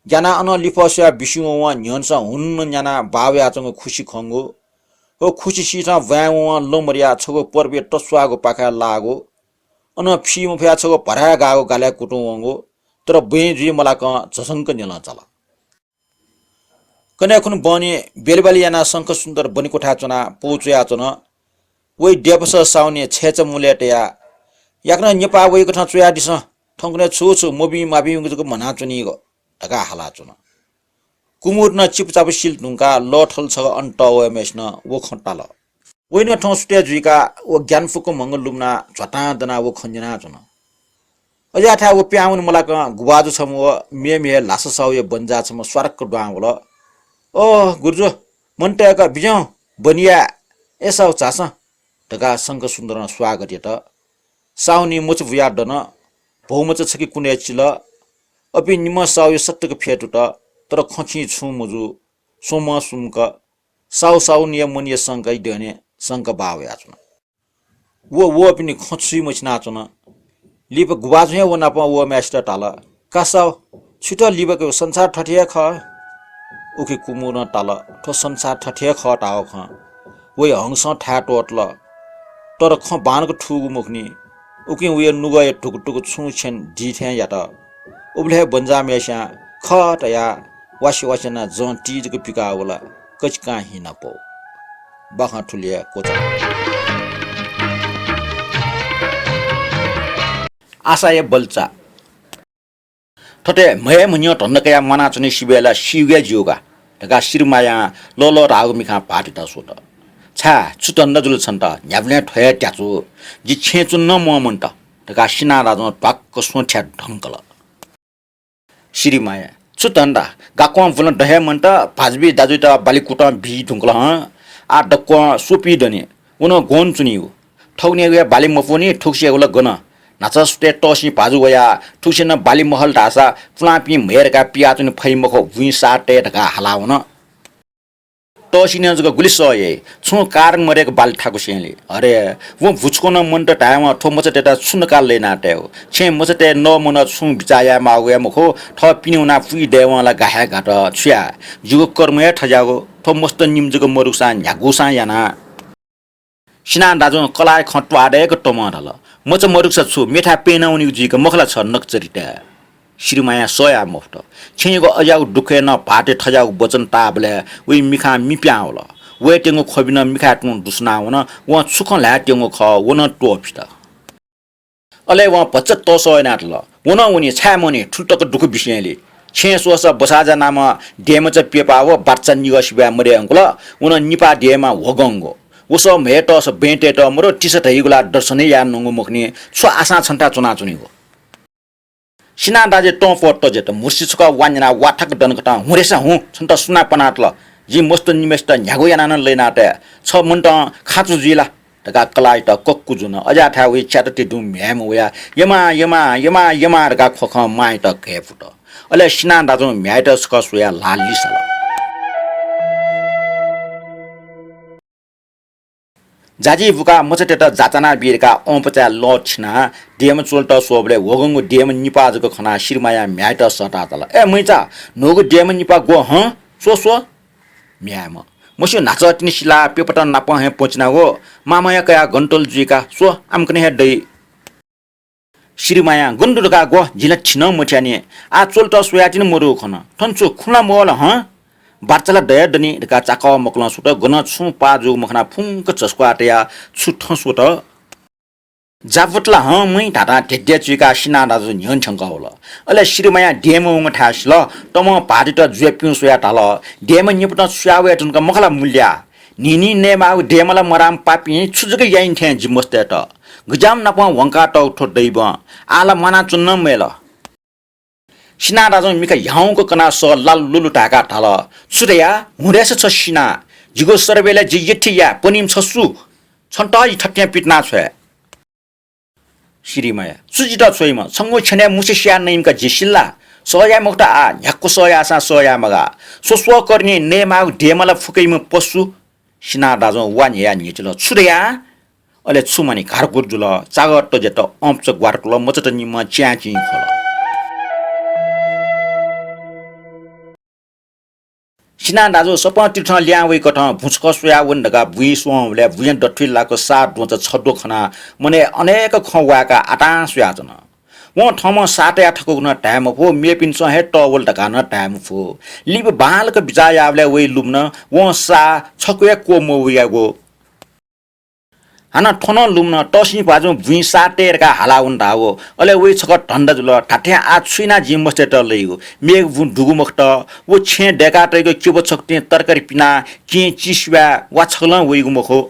ग्यानाः अनं लिफः स्वयाः बिस्युं वं न्ह्यःनेसं हुन्न न्यानाः बाः वयाच्वंगु खुसि खंगु। व खुसि सिथं ब्वाँय् वं लँ मदयाः छगू पर्वया तस्वाःगु पाखाय् लाःगु। अनं फी मफयाः छगू भराय् गाःगु गालय् कुतुं वंगु, तर बँय् जुइ मलाकं झसंक न्यलं चाल। कन्हय् खुन्हु बहनी ब्यलेबाले यानाः शंखसुन्दर बनेकोठाय् च्वनाः पौ च्वयाच्वन। वइ देपसः साहुनिया छय्‌चा मुलय् तयाः, "याकनं नेपाः वइकथं च्वयादिसँ, थौंकन्हय् छु छु मभिं माभिंगु जक म्हनाच्वनीगु" धकाः हालाच्वन। कुमुद नं चिपुचापु सिल धुंकाः लःथल छगः अन तःवःम्हय्‌सिनं व खँ ताल। वइनं थौं सुथय् जुइकाः व ग्यानापुक म्हंग लुमनाः झ्वातां दनाः व खँ न्यनाच्वन। अज्याःथाय् व पिहां वने मलाकं गुभाजु छम्ह व मेम्ह हे ल्हासा साहुया बन्जाः छम्ह स्वारक्क दुहां वल। "ओह गुरुजु, मन तय्‌क बिज्याहुँ बनिया, ए साहु झासँ" धकाः शंखसुन्दरं स्वागत यात। साहुनी मचा बुयाः दन, भौमचा छखे कुनय् चिल। अपिं निम्हं साहुया सत्तक फ्यतुत, तर खँ छिं छुं मजू, स्वम्हं सुम्क। साहु साहुनिया मनया शंकाइ द्यःने शंका बाः वयाच्वन। व वःपिनि खँ छुइ मछिनाच्वन। लिपा गुभाजुं हे व नाप वःम्हय्‌सित धाल, "का साहु, छित लिबाके संसार थथे हे खः।" उखे कुमुदं ताल, "थ्व संसार थथे हे खः" धाःगु खँ वइ हंसं थाय् त्वःतल। तर खँ बांलाक थूगु मखुनि। उकिं वया नुगःया धुकुधुकु छुं छेँ दी थें यात। उबलय् हे बन्जाःम्हय्‌सियां खः धयाः वासे वासे यानाः जं ति जक पिकाः वल, कचिकां हिनापौ। बाखं थुलि हे क्वचाः। आशाया बल्चा। थथे म्हय् म्हन्यं धन्दा कयाः म्वानाच्वनी सिबय् ला सीगु हे ज्यू का धकाः श्रीमायां लःल्वः धाःगु मिखां भाःतयात स्वत। छाय्, छु धन्दा जुल छन्त? न्ह्याबलें थ्व हे त्याचु, जि छेँय् च्वने नं म्वाः मन्त धकाः सिनां राजं ध्वाक्क स्वँ थ्याये धुंकल। श्रीमाया, छु धन्दा? गाक्वं बुलं द हे मन्त, भाजुपिं दाजुइत बाली कुतं बी धुंकल हं। आः दक्वं स्वपी दनि। व नं ग्वन्हु च्वनीगु। थौंकन्हय्‌गु हे बाली मपुनि, थुगुसेगु ला गन। न्हाचः सुथय् तःसिं भाजु वयाः थुगुसे नं बाली महल धाःसा पुलांपिं म्हय् धकाः पियाच्वने फइ मखु, बुँइ सार तये धकाः हाला वन। तःसिनं जक गुलि सह याइ, छुं कारण मदय्‌क बाली थाकुसेंलि। अरे, वं भुछुकं नं मन्त धायेवं थ्व मचातय्‌त छु नकाः लय्‌ना तयेगु? छेँय् मचातय् नः मनः छुं बिचाः यायेमाःगु हे मखु, थः पिने वनाः पुइ दयेवं ला गाः हे गात। छु याये? जिगु कर्म हे थज्याःगु, थ्व मस्त निम्ह जक मदुसां न्ह्यागुसां याना। सिनां दाजुं कलाःया खँ त्वाःदय्‌क तमं धाल, मचा मदुसा छु, मेथाय् प्यना वनीगु जुइक मखु ला छ नकचरिता? श्रीमायां सह याये मफुत। छेँयागु अज्याःगु दुःखय् नं भाःतया थज्याःगु वचन ताःबलय् वइ मिखां मि पिहां वल। वयेत्यंगु ख्वबि नं मिखाय् तुं दुसुना वन। वं छु खँ ल्हायेत्यंगु खः, व नं त्वःफित। अले वं भचा तःसः यानाः धाल, व नं वनी, छाय् मवनी, थुलि तक दुःख बिसेंलि। छेँय् स्वःसा बसाःजा नामं देय्‌मचा प्यपा व बाचा निगः सिबय् मदये धुंकल। व नं निपाः देय्‌मा ह्वगंगु। व सः म्हय् तःसा बँय् तयेत मदु, तिसा धइगु ला दर्शन हे याये नंगु मखुनि, छु आशां छन्थाय् च्वनाच्वनीगु? सिनां दाजुया तं पः तज्यात, म्हुर्सी छकः वा न्यनाः वा थाक दन कथं हुँरेसा हुँ, छन्त सुनां पनातल? जिं मस्त निम्हय्‌सित न्ह्यागु यानाः नं लय्‌ना तये। छ मन्तं खाँचो जुइ ला धकाः कलाःयात कक्कु जुन। अज्याःथाय् वइ च्यात तिदुं म्ह्याय्‌म्ह वयाः यमा, यमा, यमा, यमा धकाः ख्वखं मांयात घय्‌पुत। अले सिनां दाजुं म्ह्याय्‌यात छकः स्वयाः ल्हाः लिसाल। जाजि बुकाः मचातय्‌त जाचाना बी धकाः औंपचाय् लः थिनाः देय्‌मा च्वलेत स्वःबलय् ह्वगंगु देय्‌मा निपाः जक खनाः श्रीमायां म्ह्याय्‌यात सःताः धाल, ए मैचा, न्हूगु देय्‌मा निपाः ग्व हँ, स्व स्व। म्ह्याय्‌म्ह, मस्यू न्हाचः तिनि सिलाः प्यपतं नापं हे प्वँचिनागु, मामया कयाः गन तल जुइ का, स्व, आम्कन हे दइ। श्रीमायां गन दु धकाः ग्व, जिं ला थिनं मथ्यानि। आः च्वलेत स्वयातिनि मदु खन। थन छु खुँ ला मवल हँ? बाचा ला दये दनि धकाः चाकः मकलं स्वत। गनं छुं पाः जूगु मखनाः फुंक झसुकाः तयाः छु थँ स्वत। जाबुत ला हं मुइ धातां धेद्यः चुइकाः सिना दाजु न्ह्यःने थ्यंकः वल। अले सिरिमाया देय्‌म्ह वंगु थाय् सिल। तमं भाःतित जुयाः पिउँ स्वयाः धाल, देय्‌म्ह निपतं छु याः वये धुंकल मखु ला मुल्या? न्हिं न्हिं नयेमाःगु देय्‌म्ह ला मराःम्ह पापिं छु जक याइन थें जि मस्तय्‌त। गज्याःम्ह नापं वंकातःगु थ्व दैवं। आः ला म्वानाच्वने नं मय्‌ल। सिना दाजुं मिखा ह्याउँक कनाः सः लाल लुलु धाय्‌काः धाल, छु धया? हुँ धयासा छ सिना। जिगु सरबेलय् जि यथि याये, पनिम्ह छ सु? छन्त जि थथें पितिना छ्वये। सिरिमाया, छु जितः छ्वइम्ह? छंगु छ्यनय् मुसि सिया नइम्ह का जि सिल ला? सह याये मखुत आः, न्ह्याक्व सह याःसां सह याये मगाः। स्वस्वःकरणी नयेमाःगु देय्‌म्ह ला फुक्कइम्ह पशु। सिना दाजुं वा न्ह्ययाः न्ह्यचिल, छु धया? अले छु मानि घारघुर जुल। चागः तज्यात अँपच ग्वारकुल मचात निम्हं च्याँचिं ख्वल। सिना दाजु सपं तीर्थं लिहां वइकथं भुँ छकः स्वयाः वने धकाः बुँइ स्वंबलय् बुँया दथुइ लाक साः द्वँचा छद्वः खनाः मनय् अनेक खँ वाय्‌काः आतां स्वयाच्वन। वं थःम्हं साः तया थकूगु नं धाये मफु, मेपिन्सं हे तःवल धकाः नं धाये मफु। लिपा बांलाक बिचाः याःबलय् वइ लुमन वं साः छकू हे क्वमवयागु। हानं थ्व नं लुमन तःसिं भाजुं बुँइ साः तये धकाः हाला वन धाःगु। अले वइ छकः धन्दा जुल। धात्थें आः छु याना जिं मस्तय्‌त लइगु? मेगु बुँ दुगु मखुत। व छेँय् दय्‌कातइगु क्यब छकू तिं तरकारी पिनाः किं चिसुवाये वा छकलं वइगु मखु।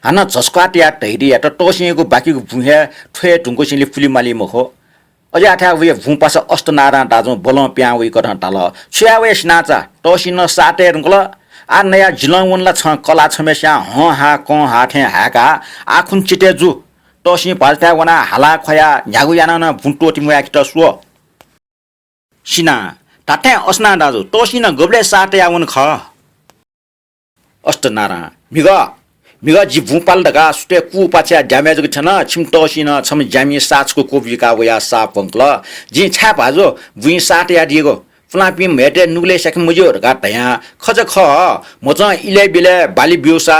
हानं झसुकाः तयाः धैर्ययात तःसिंयागु बाकीगु बुँ हे थ्वये धुंकूसिंलि पुले माली मखु। अज्याःथाय् वया बुँपासा अष्टनारायण दाजुं बलं पिहां वइकथं धाल, छु याये वया सिनाचा? तःसिं नं साः तये धुंकल। आः नया जिलं वन ला छं कलाः छम्हस्यां हँ हा कं हा थें हाय्‌काः आः खुन्हु चिते जु। तःसिं भाजुथाय् वनाः हाला ख्वयाः न्ह्यागु यानाः नं बुँ त्वःति म्वाय्‌केत स्व। सिना, धात्थें अष्टनारायण दाजु, तःसिं नं गबलय् साः तयाः वन खः? अष्टनारायण, म्हिगः, म्हिगः जि बुँ पाल धकाः सुथय् कूपाःछाय् द्यामय् जक थ्यन, छिमि तःसिं नं छम्ह ज्यामिं साः छकू क्वबिकाः वयाः साः प्वंकल। जिं छाय् भाजु बुँइ साः तयादीगु? पुलांपिं म्हय्‌तय् नुगलय् स्याके मज्यू धकाः धयां खँ चा खः, म्हचं इलय् बिलय् बाली ब्यूसा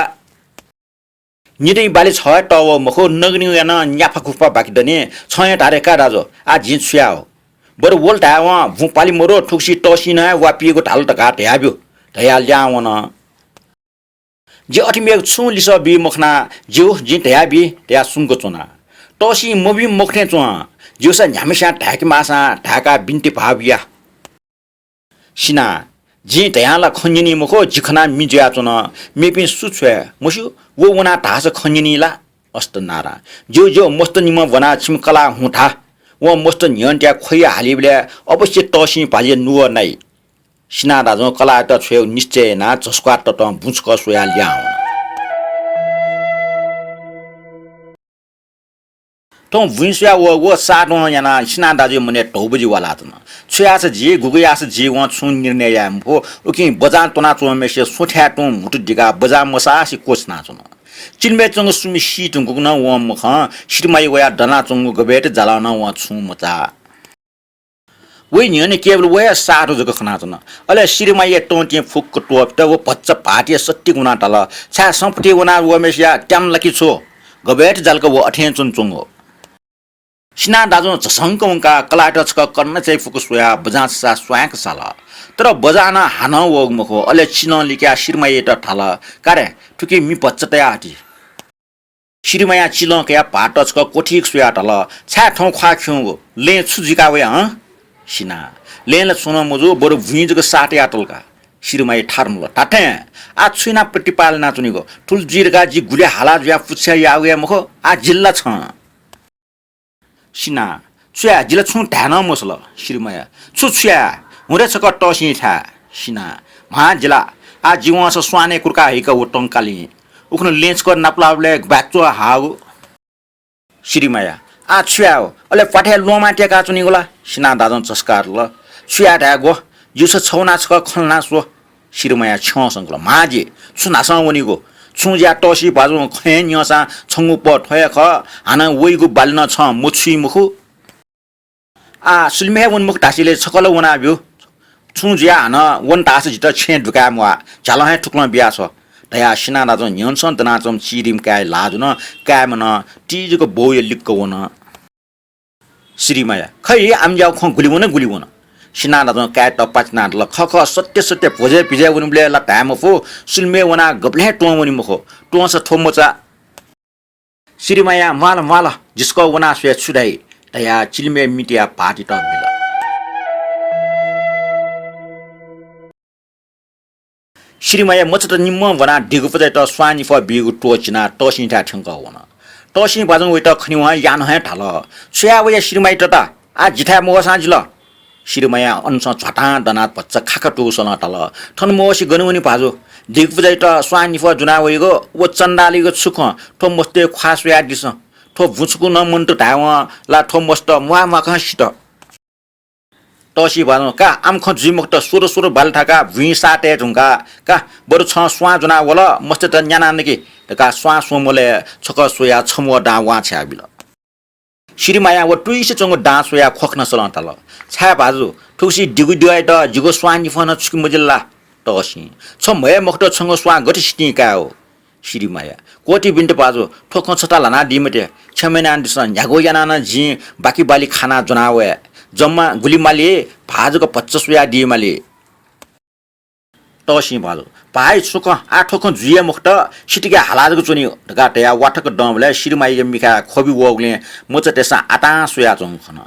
निदँइ बाली छगः हे तःवः मखु, नगनिगया नं न्याफा खुफा बाकि दनि। छं हे धारे का दाजु, आः जिं छु याये? बरु वल धायेवं बुँ पाले मदु, थुगुसी तःसिं नं हे वा पीगु धाल धकाः धयाब्यु धयाः लिहां वन। जि अथे मेगु छुं लिसः बी मखना, ज्यू, जिं धयाबी धयाः सुम्क च्वना। तःसिं मबी मखु थें च्वं, ज्यूसा न्ह्याम्हस्यां धाय्‌के माःसां धाय्‌काः बिन्ति भाव या। सिना, जिं धयां ला खँ न्यनी मखु, जि खनाः मि जुयाच्वन। मेपिं सु छ्वये मस्यू, व वनाः धाःसा खँ न्यनी ला? अष्टनारायण, ज्यू ज्यू, मस्त निम्हं ब्वनाः छिमि कलाः हुँ धा। वं मस्त न्ह्यःने तयाः ख्वया हालीबलय् अवश्य तःसिं भाजुया नुगः नाइ। सिना दाजुं कलाःयात छ्वयेगु निश्चय यानाः झसुकाः ततं बुँ छकः स्वयाः लिहां वन। थौं बुँइ स्वयाः वःगु साः द्वहं यानाः सिना दाजुया मनय् धौबजि वालाच्वन। छु याःसा जि, गुगु याःसा जि वं छुं निर्णय याये मफु। उकिं बजां त्वनाच्वंम्हय्‌सिया स्वथाय् तुं म्हुतु दिकाः बजां मसासे क्वछुनाच्वन। चिल्मय् च्वंगु सुमि सी धुंकूगु नं वं मखं, सिरिमाया वयाः दनाच्वंगु गबय्‌त जालं नं वं छुं मचाः। वइ न्ह्यःने केवल व हे साः द्वहं जक खनाच्वन। अले सिरिमाया तं तिं फुक्क त्वःफित व भचा भाःतिया सत्तिक वनाः धाल, छाय् सम्पत्ति वनाः वःम्हय्‌सिया त्याम ला कि छु? गबय्‌त जालक व अथें च्वनाच्वंगु। सिना दाजुं झसंक वंकाः कलाःयात छकः कन्ना चाहिँ फुक्क स्वयाः बजां छसाः स्वांय्‌क साल। तर बजां नं हानं वःगु मखु। अले चिलं लिकयाः सिरिमायात धाल, का रे, थुकी मि भचा तयाः हति। सिरिमायां चिलं कयाः भाःत छकः क्वथीक स्वयाः धाल, छाय् थौं ख्वाः खिउँगु? लँय् छु जुइका वया हं? सिना, लँय् ला छुं नं मजू, बरु बुँइ जक साः तयातल का। सिरिमाया थारमल, धात्थें? आः छु यानाः प्रतिपाल यानाच्वनीगु? थुलि जुइ धकाः जि गुलि हाला जुयाः पुच्छा याःगु हे मखु, आः जिल ला छं। सिना, छु याये, जि ला छुं धाये नं मसल। सिरिमाया, छु छु याये, हुँ रे छकः तःसिं थाय्। सिना, म्हां जि ला, आः जि वंसा स्वानय् कुर्का हइका व तं कालिं। उखुन्हु लँय् छकः नापलाःबलय् बाय् च्वः हाःगु। सिरिमाया, आः छु याये, अले प्वाथय् ल्वहंमाः तय्‌काच्वनीगु ला? सिना दाजुं झसुकाः धाल, छु याये धायेगु, ज्यूसा छ वनाः छकः खँ ल्हाना स्व। सिरिमाया छ्यं संकल, म्हां जि, छु न्हासं वनीगु? छुं जुयाः तःसि भाजुं खँ हे न्यंसां छंगु पः थ्व हे खः, हानं वइगु बाली नं छं मछुइ मखु। आः सुलिमय् हे वने मखु धासेंलि छकः ला वनाब्यु। छुं जुयाः हानं वन धाःसा जितः छेँय् दुकाये म्वाः, झ्यालं हे थुकलं बियाछ्व धयाः सिना दाजुं न्ह्यःनेसं दनाच्वंम्ह चिरिम्ह काय् ल्हाः जुन। काय्‌म्ह नं ति जक बौया लिक्क वन। सिरिमाया, खइ, आमज्याःगु खँ गुलि वन, गुलि वन। सिना दाजुं काय्‌यात पातिनाः धाल, खः खः, सत्य सत्य, भ्वजय् भिजय् वनीबलय् ला धाये मफु, सुलिमय् वनाः गबलें हे त्वं वनी मखु, त्वंसा थ्व मचा। श्रीमाया, म्वाल म्वाल, जिसकं वना स्वये छु धाइ धयाः चिलिमय् मितिया भाःतित बिल। श्रीमाया मचात निम्हं ब्वनाः दिगुपुजायात स्वां निफ्वः बीगु त्वःचिनाः तःसिंथाय् थ्यंकः वन। तःसिं भाजुं वयात खनेवं यानं हे धाल, छु याये वया श्रीमाया तता, आः जिथाय् मवःसां जिल। श्रीमाया अनसं झ्वातां दनाः भचा खाका तुगु स्वलं धाल, थन मवसे गन वनी भाजु? दिगुपुजायात स्वां निफ्वः ज्वना वइगु व चण्डालयागु छु खँ, थ्व मस्तय् ख्वाः स्वयादिसँ। थ्व बुँ छुकुं नं मन्त धायेवं ला थ्व मस्त म्वाः म्वाकं सित। तःसि भाजुं, का आम खँ जुइ मखुत, स्वदँ स्वदँ बालि थाकाः भुइँ साः तये धुंकाः, का बरु छं स्वां ज्वना वल, मस्तय्त न्यानाः नकि धकाः स्वां स्वंबलय् छकः स्वयाः छम्ह दां वां छ्याः बिल। श्रीमायां व तुइसे च्वंगु दां स्वयाः ख्वखनं स्वलं धाल, छाय् भाजु, थुगुसी दिगु द्यःयात जिगु स्वां निफ्वः नं छुके मजिल ला? तःसिं, छ म्हय् मखुत, छंगु स्वां गथे सितिं काये हो? श्रीमाया, क्वःति बिन्त भाजु, थ्व खँ छता ल्हानादी मते। क्षमा यानादिसँ, न्ह्यागु यानाः नं जिं बाकी बालि खानाः ज्वना वये। जम्मा गुलि माली, भाः जक भचा स्वयादी माली। तःसिं भाजु, भाइ छु खँ, आः थ्व खँ जुइ हे मखुत, सितिके हाला जक च्वनी धकाः धयाः वाथक दंबलय् श्रीमायाया मिखाय् ख्वबि वःगुलिं मचातय्सं आतां स्वयाच्वंगु खन।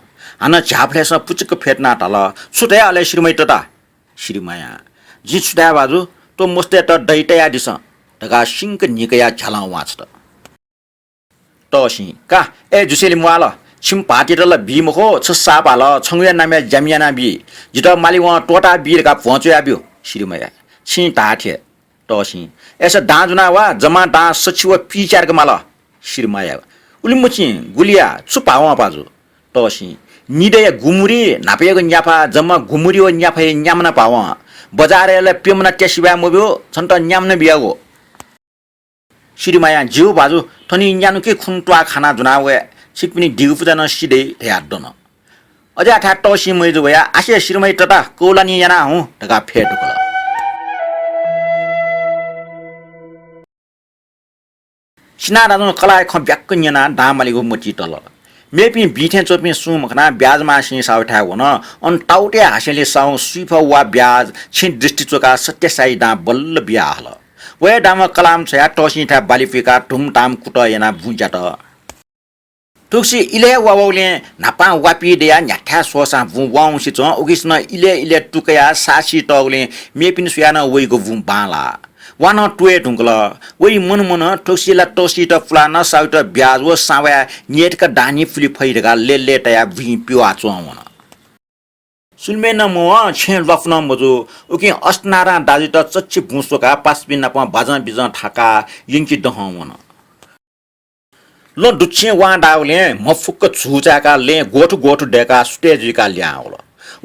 हानं झ्याःफुलाय्सं पुचुक्क फ्यतुनाः धाल, छु धया अले श्रीमाया तता? श्रीमायां, जिं छु धाये भाजु, थ्व मस्तय्त दइ तयादिसँ धकाः सिंक न्हिकयाः झ्यालं वां छ्वत। तःसिं, का, अय् जुसेंलि म्वाल, छिमि भाःतित ला बी मखु, छ साप हाल, छंगु हे नामय् ज्यामि यानाबी, जितः मालीवं त्वःताबी धकाः भ्वं च्वयाब्यु। श्रीमाया, छिं धाःथें। तःसिं, अय्सा दां ज्वना वा, जम्मा दां सछि व पीच्यार्क माल। श्रीमाया, उलि मछिं, गुलिया, छु भावं भाजु? तःसिं, निदँया गुमुरि, न्हापायागु न्याफा, जम्मा गुमुरि व न्याफाया न्याम्हना भावं। बजारय् ला प्यम्हना त्यासिबाय् मब्यू, छन्त न्याम्हना बियागु। श्रीमायां, ज्यू भाजु, थनिं न्यान्हु कि खुन्हु त्वाः खाना ज्वना वये, छिकपिनि दिगु पुजा नं सिधइ धयाः दन। अज्याःथाय् तःसिं मय्जु वयाः, आसे श्रीमाया तता, कौलानि याना हुँ धकाः फय् दुकल। सिनाः दाजुं कलाःया खँ ब्याक्क न्यनाः दां मालीगु मतिइ तल। मेपिं बी थें च्वंपिं सुं मखनाः ब्याज मांसिं साहुयाथाय् वन। अन ताउतय् हासेंलि साहुं सुइफः वा ब्याज छिं दृष्टि च्वकाः सत्यासायी दां बल्ल बियाहल। व हे दांम्ह कलाःम्ह छ्वयाः तःसिंथाय् बाली पुइकाः धुमधाम कुतः यानाः बुँ ज्यात। थुगुसी इलय् वा वःगुलिं न्हापां वापी दयाः न्ह्याथाय् स्वःसां बुँ वाउँसे च्वं। उकिसनं इलय् इलय् तुकयाः सासि तःगुलिं मेपिनि स्वयाः नं वइगु बुँ बांलाः। वा नं त्वये धुंकल। वइ मन मन थुगुसी ला तःसित पुलाः नं साहुयात ब्याज व सावय् न्यय्तक दांनि पुले फइ धकाः लय्‌लय्‌तायाः बुँइ पिवाः च्वं वन। सुलुमय् नं मवं, छेँय् ल्वापु नं मजू। उकिं अष्टनारायण दाजुयात चच्छि बुँ स्वकाः पासापिं नाप बाजं बिजं थाकाः यंके दहं वन। लँ दुच्छिं वां दाःगुलिं म्ह फुक्क झू चाय्‌काः लँय् ग्वथु ग्वथु दय्‌काः सुथय् जुइकाः लिहां वल।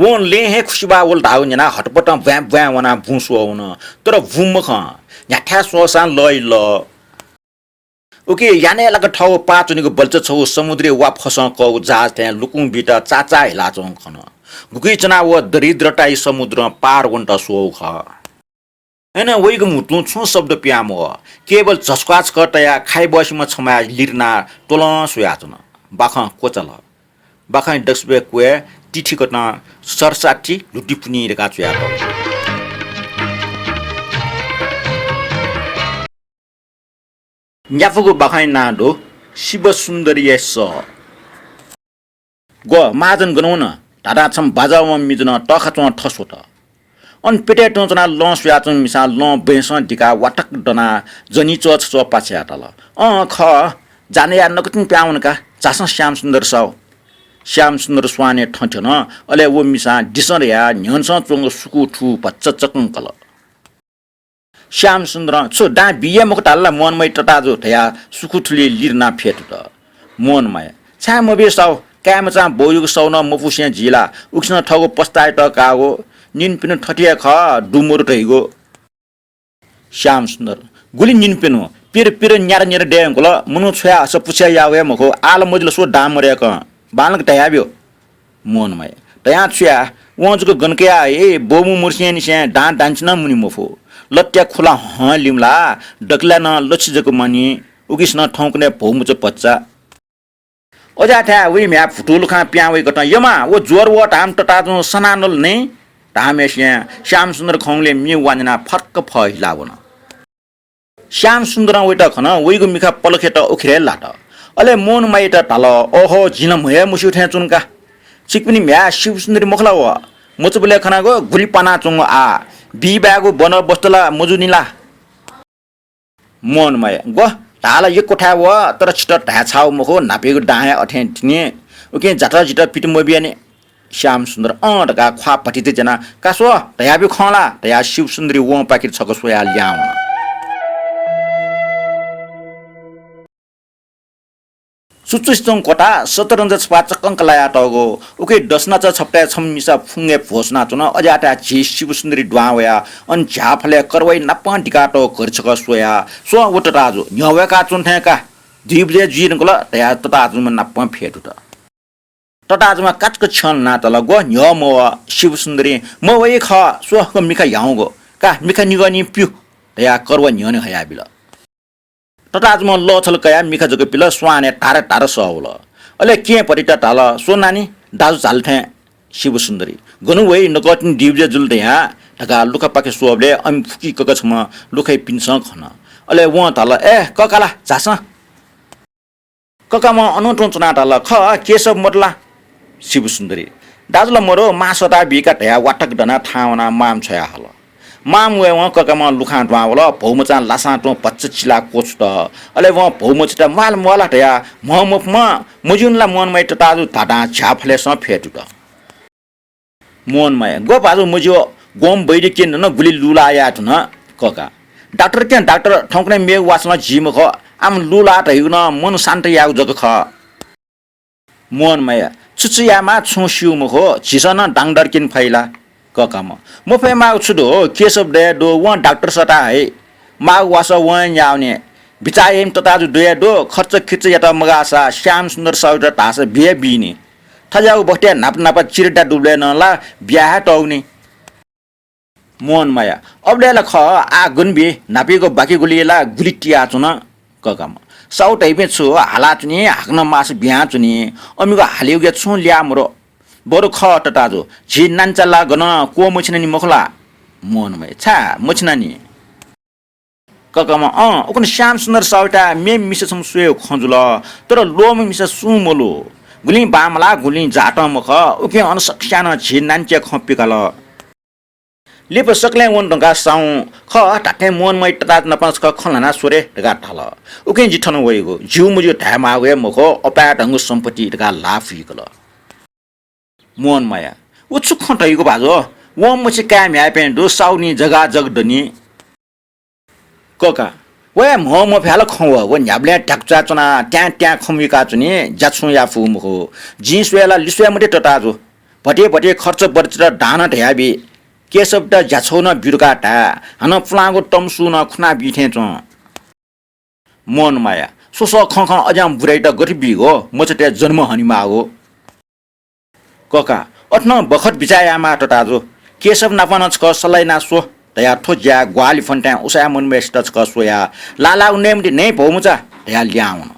वं लँय् हे खुसिबाः वल धाःगु न्यनाः हतपतं ब्वाँय् ब्वाँय् वनाः बुँ स्वः वन। तर बुँ मखं, न्ह्याथाय् स्वःसां लः हे लः। उकी यानय् लाक थःगु पाः च्वनीगु बल्चा छगू समुद्रय् वा फसं कःगु जहाज थें लुकुं बीत चाचाः हिलाच्वंगु खन। गुकी च्वनाः व दरिद्रताया समुद्रं पार वनेत स्वःगु खः। अय्‌नं वइगु म्हुतुं छुं शब्द पिहां मवः। केवल झस्क्वाः छकः तयाः खाइ बहःसिम्ह छम्हया लिरनाः त्वलं स्वयाच्वन। बाखं क्वचाल। बाखंया दक्वसिबय् क्वय् तिथिकथं सरसाथी ल्हुतिपुन्हि धकाः च्वयातःगु। न्यापगु बाखंया नां दु शिवसुन्दरीया सः। ग्व महाजन गन वन धाधां छम्ह बाजावं मिजनं तःखाच्वं थस्वत। अन प्यतय् तुं च्वनाः लं स्वयाच्वंम्ह मिसां लं बँय्‌सं दिकाः वाथक दनाः जनी च्वःछच्वः पाछ्याः धाल, अँ खः, जानाया नकतिनि पिहां वन का, झासँ श्यामसुन्दर साहु। श्यामसुन्दर स्वानय् थन थ्यन। अले व मिसां दिसँ धयाः न्ह्यःनेसं च्वंगु सुकुथु भचा चकंकल। श्यामसुन्दरं, छु दां बी हे मखु धाल ला मोहनमाया तताजु धयाः सुकुथुलिइ लिरनाः फ्यतुत। मोहनमाया, छाय् मबी साहु, काय्‌मचां बौयागु सः नं मपुसें जुइ ला, उकिसनं थःगु पस्तायात काःगु, निन्हु पिन्हु थथे हे खः, दु मदु धइगु। श्यामसुन्दर, गुलि निन्हु पिन्हु, पिर पिर न्यार न्यार दये धुंकल, मनू छ्वया हसपुसे याः वये मखु, आः ला मजिल स्व दां मदय्‌कं, बांलाक धयाब्यु। मोहनमाया, धयां छु याये, वं जक गन कयाः हे बौम्ह मदुसेंनिसें दां दान्छि नं मुने मफु। लत्या खुला हं लिमलाः, दकलय् नं लछि जक मनी, उकिसनं थौंकन्हय् भौमचा भचा। अज्याःथाय् वइ म्ह्याय् भुतुलुखां पिहां वइकथं, यमा, व ज्वर वःथाम्ह तताजुं सनाः नल नि धाःम्हेसिं श्यामसुन्दर खंगुलिं मि वा न्यनाः फर्क फः हिला वन। श्यामसुन्दरं वइत खन, वइगु मिखा पलखेत उखेरय् लात। अले मोहन मायात धाल, "ओहो, जिं नं म्हया मस्यू थें च्वनु का। छिकपिनि म्ह्याय् शिवसुन्दरी मखु ला व? मचाबलय् खनागु गुलि पानाच्वंगु आः। बी बायेगु बन्दोबस्त ला मजूनि ला?" मोहन माया, "ग्व, धाल यक्व थाय् व, तर छितः धाये छाःगु मखु, न्हापायागु दां हे अथें तिनि। उकिं जातः जितः पित मबियानि।" श्यामसुन्दर अँ धकाः ख्वाः भतिचा ज्यानाः, "का स्व, धयाब्यु खः ला?" धयाः शिवसुन्दरी वंपाखे छकः स्वयाः ल्याहां वन। सुचुसितं क्वता शतरञ्ज छपा चक्कंक लायातःगु। उकी दसनाच छपताय् छम्ह मिसा फुंगय् भ्वसुनाच्वन। अज्याःथाय् झी शिवसुन्दरी दुहां वयाः अन झ्याःफलय् करवाइ नापं दिकातःगु घडी छकः स्वयाः, "स्व व तताजु, न्ह्यः वय्काच्वन थें का, दुई बजे जुइ धुंकल" धयाः तताजुम्ह नापं फ्यतुत। तताजुम्ह काचक छ्यं ल्हानातल, "ग्व, न्ह्यः मवः शिवसुन्दरी, मवइ खः, स्व हकं मिखा ह्याउँगु, का मिखा निगः निं प्यु" धयाः करवा न्ह्यःने हयाबिल। तताजुम्ह लःछल कयाः मिखा जक पिल, स्वानय् धार धार सः वल। अले केहेँ भतिचात धाल, "स्व नानी, दाजु झाल थें शिवसुन्दरी, गन वइ, नकतिनि दुई बजे जुल धयाः" धकाः लुखापाखे स्वःबलय् अमि फुकी कका छम्ह लुखाइपिन्सं खन। अले वं धाल, "ए कका ला, झासँ।" ककाम्हं अनं तुं च्वनाः धाल, "खः, केशव मदु ला?" शिवसुन्दरी, "दाजु ला मदु, मां सःता बीका" धयाः वातक दनाः थाहां वनाः माम छ्वया हल। माम वयेवं ककाम्हं लुखां दुहां वल, भौमचां लासां तुं भचा चिलाः क्वछुत। अले वं भौमचित "म्वाः ला, म्वाः ला" धयाः म्हं मफुम्ह, "मज्यूनि ला मोहन माया तताजु" धाधां झ्याःफलय्सं फ्यतुत। मोहन माया, "ग्व भाजु मज्यू, ग्वम्ह वैद्यकिं नं गुलि लुलाः याये धुन कका। डाक्टरकिं डाक्टर, थौंकन्हय् मेगु वासः नं जी मखु, आम लुलाः धइगु नं मन शान्त यायेगु जक खः।" मोहन माया, "छु छु यायेमाः छुं स्यू मखु, झीसं नं डाक्टरकिं फइ ला?" ककाम्ह, "मफयेमाःगु छु दु, केशव दया दु, वं डाक्टर सःता हइ। माःगु वासः वं हे न्याःवनी। बिचाः याइम्ह तताजु दया दु, खर्च खिर्च यात मगाःसा श्यामसुन्दर साहुयात धाःसा बिया बीनि। थज्याःगु बखतय् न्हापा न्हापा चिरदा दुबलय् नं ला बिया हे तःगुनि।" मोहन माया, "अबलय् ला खः, आः गन बी, न्हापायागु बाकी गुलि ला गुलि तियाच्वन।" ककाम्ह, "साहु धइपिं छु हालाच्वनी, हाकनं माःसा बियाच्वनी, अमिगु हालेगुया छुं ल्याः मदु। बरु खः तताजु, झी नानीचा ला गनं क्वमछिनानि मखु ला?" मोहन माया, "छाय् मछिनानि?" ककाम्ह, "अँ, उखुन्हु श्यामसुन्दर साहुयात मेम्ह मिसा छम्ह स्वयेगु खँ जुल, तर ल्वःम्ह मिसा सुं मल्वः। गुलिं बांमलाः, गुलिं जातं मखः, उकिं अन सकस्यां नं झी नानीचा खँ पिकाल। लिपा सकलें वन धुंकाः साहुं, 'खः, धात्थें मोहन माया तताजु नाप छकः खँ ल्हाना स्व रे' धकाः धाल। उकिं जि थन वइगु, ज्यू मज्यू धायेमाःगु हे मखु, अपाय् धंगु सम्पत्ति' धकाः ल्हाः फुइकल।" मोहन माया, "व छु खँ धइगु भाजु? वं मछि काय् म्ह्याय्‌पिं दु, साहुनी जगाजग दनि।" कका, "व हे म्हं मफयाल खँ व, व न्ह्याबलें ध्याकुचा च्वनाः त्यां त्यां खँ मुइकाच्वनी, ज्या छुं याये फु मखु। जिं स्वये ला लिस्वये मते तताजु। भति भति खर्च बर्चत दानं धयाबी। केशवयात ज्या छगू नं ब्यु धकाः धाये, हानं पुलांगु तमसु नं खुना बी थें च्वं।" मोहन माया, "स्व स्व खँ खँ अज्याःम्ह बुराइत गथे बीगु, मचातय् जन्म हनेमाःगु।" कका, "अथे नं बखत बिचाः यायेमाः तताजु। केशव नाप नं छकः सल्लाह याना स्व" धयाः थ्व ज्याय् ग्वाहालि फ्वंथें उसाँय् मनूम्हय्‌सित छकः स्वयाः, "लालागु नये मते न्हय् भौमचा" धयाः ल्याहां वन।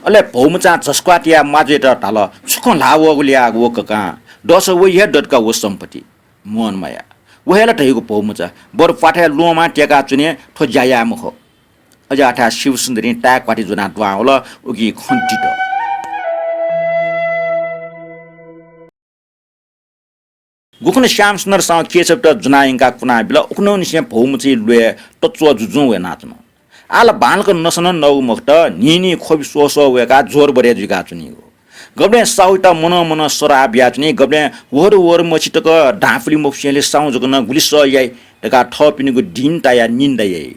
अले भौमचां झसक्वाः तियाः माजुयात धाल, "छु खँ ल्हाः वःगु ल्याःगु व ककां, दःसा वइ हे दत का व सम्पत्ति।" मोहन माया, "व हे ला धइगु भौमचा, बरु प्वाथय् ल्वहंमाः त्यकाच्वने, थ्व ज्या याये मखु।" अज्याःथाय् शिवसुन्दरीं ताय्‌क्वाति ज्वनाः दुहां वल, उकी खँ दित। गुखुन्हु श्यामसुन्दर साहुं केशवयात ज्वना यंकाः कुना बिल, उखुन्हुनिसें भौमचाया ल्वय् तच्वः जुजुं वनाच्वन। आः ला बांलाक नसा नं नःगु मखुत, न्हिं न्हिं ख्वबि स्वः स्वः वय्‌काः ज्वरबरय् जुइकाच्वनीगु। गबलें साहुयात मनं मनं सराः बियाच्वनी, गबलें वहर वहर मछि तक धांपुलि मफुसेंलि साहुं जक नं गुलि सह याइ धकाः थःपिनिगु दीनताया निन्दा याइ।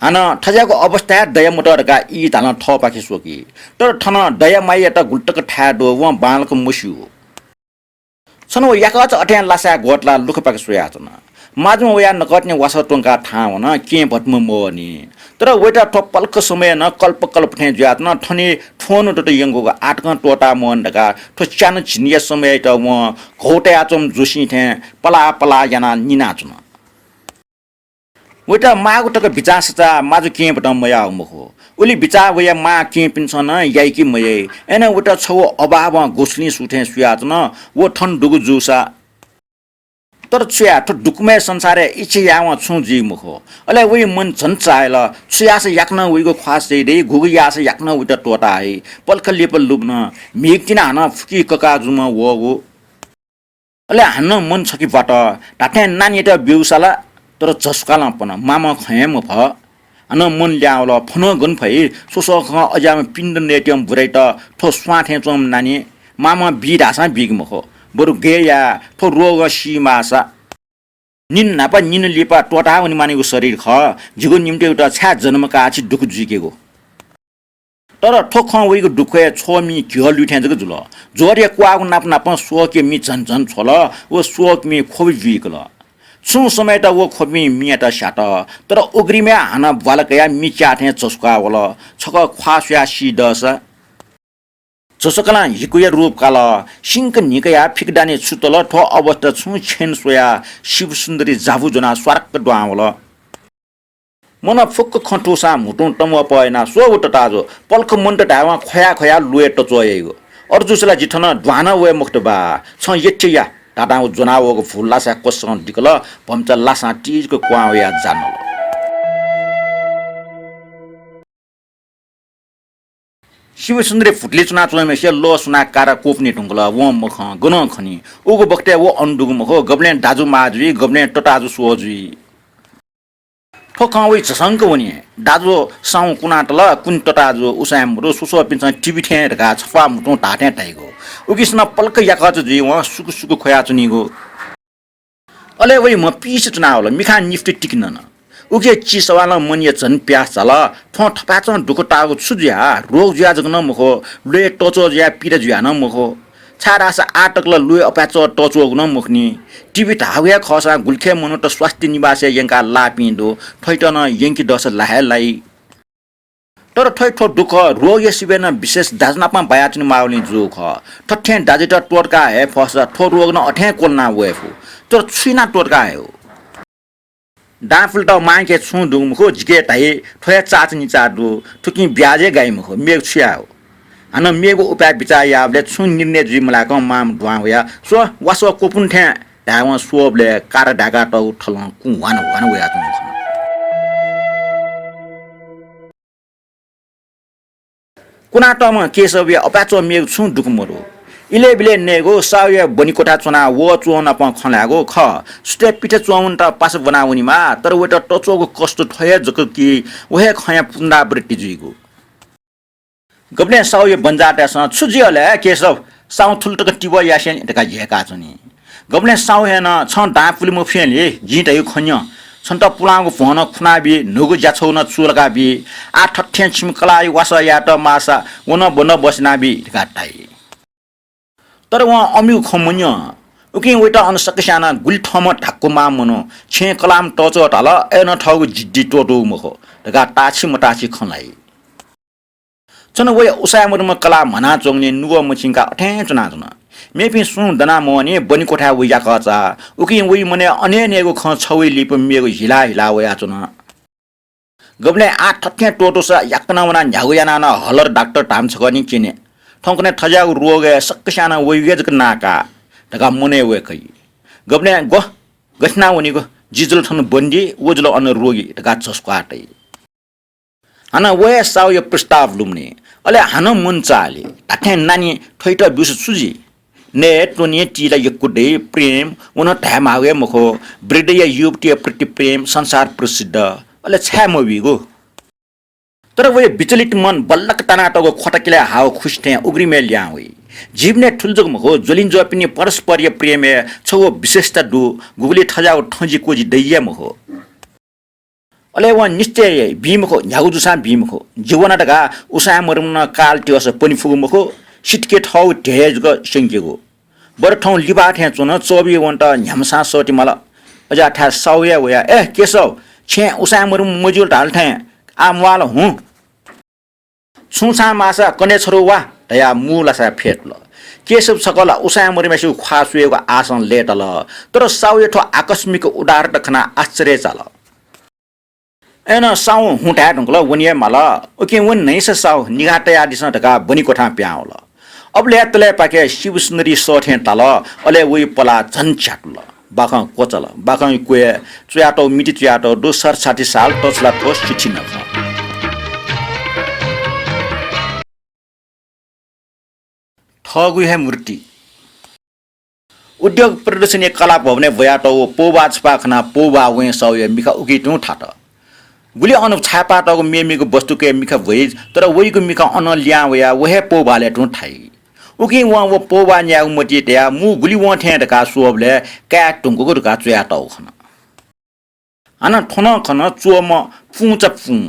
हानं थज्याःगु अवस्थाय् दया मत धकाः ई धालं थःपाखे स्वकी। तर थन दया मायायात गुलि तक थाय् दु, वं बांलाक मस्यू। छन्हु व याकःचा अथें लासाय् ग्वतलाः लुखापाखे स्वयाच्वन। माजुं वयाः नकतिनि वासः त्वंकाः थाहां वन, केहेँ भतिम्ह मवःनि। तर वयात थ्व पलख समयं नं कल्प कल्प थें जुयाच्वन। थन थ्वन्हु दत यंकूगु आः तकं त्वःता मवःनि धकाः थ्व च्यान्हु झिंनिया समययात वं घौ तयाच्वंम्ह जोसिं थें पलाः पलाः यानाः निनाच्वन। वयात माःगु तक बिचाः सःताः माजु केहेँ भतं मयाःगु मखु। उलि बिचाः वयाः मां केहेँपिन्सं नं याइ कि मयाइ। अय्‌नं वयात छगू अभावं ग्वसालि सू थें सुयाच्वन। व थन दुगु जूसा तर छु याये, थ्व दुकुम्हय् संसारय् इच्छा यायेवं छुं जुइ मखु। अले वइ मन झन चाःहिल। छु याःसा याकनं वइगु ख्वाः सइ दइ, गुगु याःसा याकनं वइत त्वःता हइ। पलख लिपा लुमन, म्हिगः तिनाः हानं फुक्क ककाः जूम्ह वःगु। अले हानं मन छखे ब्वात। धात्थें नानीयात ब्यूसा ला, तर झसुकालं पन, मामं खँ हे मफः। हानं मन ल्याहां वल, फनं गन फइ, स्वस्वः खं अज्याःम्ह पिण्ड नयेत्यंम्ह बुराइत थ्व स्वां थें च्वंम्ह नानी मामं बी धाःसां बीके मखु। बरु गय् याये, थ्व रोगं सी माःसा। निन्हु न्हापा निन्हु लिपा त्वःता वनेमानिगु शरीर खः, जिगु निंतिं उइत छाय् जन्म काः छि दुःख जुइकेगु? तर थ्व खँ वइगु दुःखय् छ्वःमि घ्यः लुइ थें जक जुल। ज्वरया क्वाःगु नाप नापं स्वःके मि झन झन छ्वल व स्वःके मि ख्वबि जुइकल। छुं समय्‌त व ख्वबिं मियात स्यात, तर उघ्रिमय् हानं ब्वाला कयाः मि च्याः थें झसुका वल। छकः ख्वाः स्वयाः सी दःसा। झसुकालं हिकुया रूप काल। सिंक न्हिकयाः फिकदानी छुतल। थ्व अवस्था छुं छेँ स्वयाः शिवसुन्दरी जाबु ज्वनाः स्वारक्क दुहां वल। मनं फुक्क खँ थूसां म्हुतुं तंम्वः पः यानाः, स्व व तताजु, पलख मन्त धायेवं ख्वया ख्वया लुँय् तच्वः याइगु। अथे जूसा ला जि थन दुहां नं वये मखुत बा। छं यःथें या धाधां व ज्वनावःगु भुल लासाय् क्वसं दिकल। भम्चा लासां तिजक क्वहां वयाः जान वल। शिवसुन्दरी भुतुलिइ च्वनाच्वंम्हेसिया लः सुनाः कारा क्वपुने धुंकल। वं मखं, गनं खनी। उगु बखतय् व अन दुगु मखु, गबलें दाजु मां जुइ, गबलें तताजु स्वः जुइ। थ्व खँ वइ झसंक वनी। दाजु साहुं कुनातल, कुन्हु तताजु, उसाँय् मरु, स्वस्वःपिन्सं टिभी थें धकाः छप्वाः म्हुतुं धाःथें धाइगु। उकिसनं पलख याकःचा जुइवं सुकु सुकु ख्वयाच्वनीगु। अले वइ म्ह पीसे च्वनावल, मिखां निफुति तिकि नन। उकिया चिसवालं मनया झन प्यास झाल। थ्वं थपाय्‌चं दुःख ताःगु छु जुया? रोग जुयाः जक नं मखु, लुँय् तच्वः जुयाः पीडा जुयाः नं मखु। छाय्‌धाःसा आः तक ला लुँय् अपाय्‌चं तच्वःगु नं मखुनि। टिभी धाःगु हे खःसां गुलिखे मनूत स्वास्थ्य निवासय् यंकाः लाःपिं दु। थ्वइत नं यंके दःसा ला हे लाइ। तर थ्वइ थ्व दुःख रोगया सिबय् नं विशेष दाजुनापं बायाच्वनेमाःगुलिं जूगु खः। थथें दाजुत त्वःतका हये फःसा थ्व रोग नं अथें क्वलना वये फु। तर छु यानाः त्वःतका हये फु? दां पुलेत मांके छुं दुगु मखु, जिके धाइ, थ्व हे चाचानिचा दु, थुकिं ब्याज हे गाइ मखु, मेगु छु याये फु? हानं मेगु उपाय बिचाः याःबलय् छुं निर्णय जुइ मलाकं मां दुहां वयाः, स्व, वा स्व क्वपुन थें धायेवं स्वःबलय् कारा धाय्‌कातःगु थलं कुँ ह्वान ह्वान वयाच्वन खन। कुनातःम्ह केशवया अपाय्‌चं मेगु छुं दुःख मदु। इलय् बिलय् नयेगु, साहुया बनिकोठा च्वनाः वःच्वं नाप खँ ल्हायेगु खः। सुथय् पिथय् च्वंवनेत पासा ब्वना वनेमाः, तर वइत तच्वःगु कष्ट थ्व हे जक कि व हे खँया पुनरावृत्ति जुइगु। गबलें साहुया बन्जाःतय्‌सं, छु जुइ अले केशव, साहुं थुलि तक तिबः यासें धकाः झ्याकाच्वनी। गबलें साहु हे नं, छं दां पुले मफुसेंलि जिं धयागु खँ न्यँ। छन्त पुलांगु भ्वं नं खुनाबी, न्हूगु ज्याछौ नं चूलाकाबी। आः थथें छिमि कलाःया वासः यायेत माःसा व नं बन्दोबस्त यानाबी धकाः धाइ। तर वं अमिगु खँ मन्यं। उकिं वइत अन सकस्यां नं गुलि थःम्हं धाक्व माःम्ह मनू छेँय् कलाःम्ह तःच्वः धाल, अय्‌नं थःगु जिद्दी त्वःतूगु मखु धकाः ताःछि मताःछि खँ ल्हाइ। छन्हु वया उसाँय् मरुम्ह कलाः म्हानाच्वंगुलिं नुगः मछिंकाः अथें च्वनाच्वन। मेपिं सुं दना मवंनि, बनिकोठाय् व याकःचा। उकिं वइ मनय् अनेनय्‌गु खँ छगूइ लिपा मेगु हिला हिला वयाच्वन। गबलें आः थथें त्वःतूसा याकनं वनाः न्ह्यागु यानाः नं हलर डाक्टर धाःम्ह छकः नि क्यने। थौंकन्हय् थज्याःगु रोगय् सकस्यां नं वइगु हे जक नां का धकाः मनय् वय्‌कइ। गबलें ग्व, गथे यानाः वनीगु, जि जुल थन बन्दी, व जुल अन रोगी धकाः झसुकाः तइ। हानं व हे साहुया प्रस्ताव लुमनी। अले हानं मन चाःहिल। धात्थें नानी थ्वइत ब्यूसा छु जुइ? नये त्वने ति ला यक्व दइ, प्रेम, व नं धायेमाःगु हे मखु। वृद्धया युवतीया प्रति प्रेम संसार प्रसिद्ध। अले छाय् मबीगु? तर वया विचलित मन बल्लाक तानातःगु ख्वता किलाय् हाःगु खुसि थें उघ्रिमय् लिहां वइ। जीवनय् थुलि जक मखु, ज्वलिंज्वःपिनि परस्परया प्रेमय् छगू विशेषता दु, गुबलय् थज्याःगु थँजिक्वजि दइ हे मखु। अले वं निश्चय याइ, बी मखु, न्ह्यागु जूसां बी मखु। जीवन धकाः उसाँय् मरुम्ह नं काल त्वःसा पने फुगु मखु, सितिके थःगु ध्येय जक स्यंकेगु। बरु थौं लिबाः थें च्वन, चःबि वनेत न्ह्याम्हसां सःते माल। अज्याःथाय् साहुया वयाः, ए केशव, छेँय् उसाँय् मरुम्ह मज्यूल धाल थें, आः म्वाःल हुँ। छुं छां माःसा कन्हय् छरु वा धयाः मू लासाय् फ्यतुल। केशव छकः ला उसाँय् मरुम्हय्‌सिगु ख्वाः स्वयेगु आशं लय्‌ताल, तर साहुया थ्व आकस्मिक उदारता खनाः आश्चर्य चाल। अय्‌नं साहुं हुँ धाये धुंकल, वने हे माल। उकिं वने धुंसा साहु निगाः तयादिसँ धकाः बनिकोठां पिहां वल। अबलय् तलय्‌पाखे शिवसुन्दरी सः थें ताल, अले वइ पलाः झन झ्यातुल। बाखं क्वचाल। बाखंया क्वय् च्वयातःगु मिति च्वयातःगु दु, सरसाथी साल तछला थ्व सिथि नखः। थःगु हे मूर्ति। उद्योग प्रदर्शनी कला भवनय् ब्वयातःगु पौभाः छपाः खनाः पौभाः वें साहुया मिखा उकी तुं थात। गुलि अन छाय्पातःगु मेमेगु वस्तुकय् मिखा ब्वइ, तर वइगु मिखा अनं लिहां वयाः व हे पौभालय् तुं थाइ। उकिं वं व पौभाः न्यायेगु मतिइ तयाः मू गुलि वं थें धकाः स्वःबलय् काये धुंकूगु धकाः च्वयातःगु खन। हानं थ्व नं खन च्वःम्ह पुंचा पुं।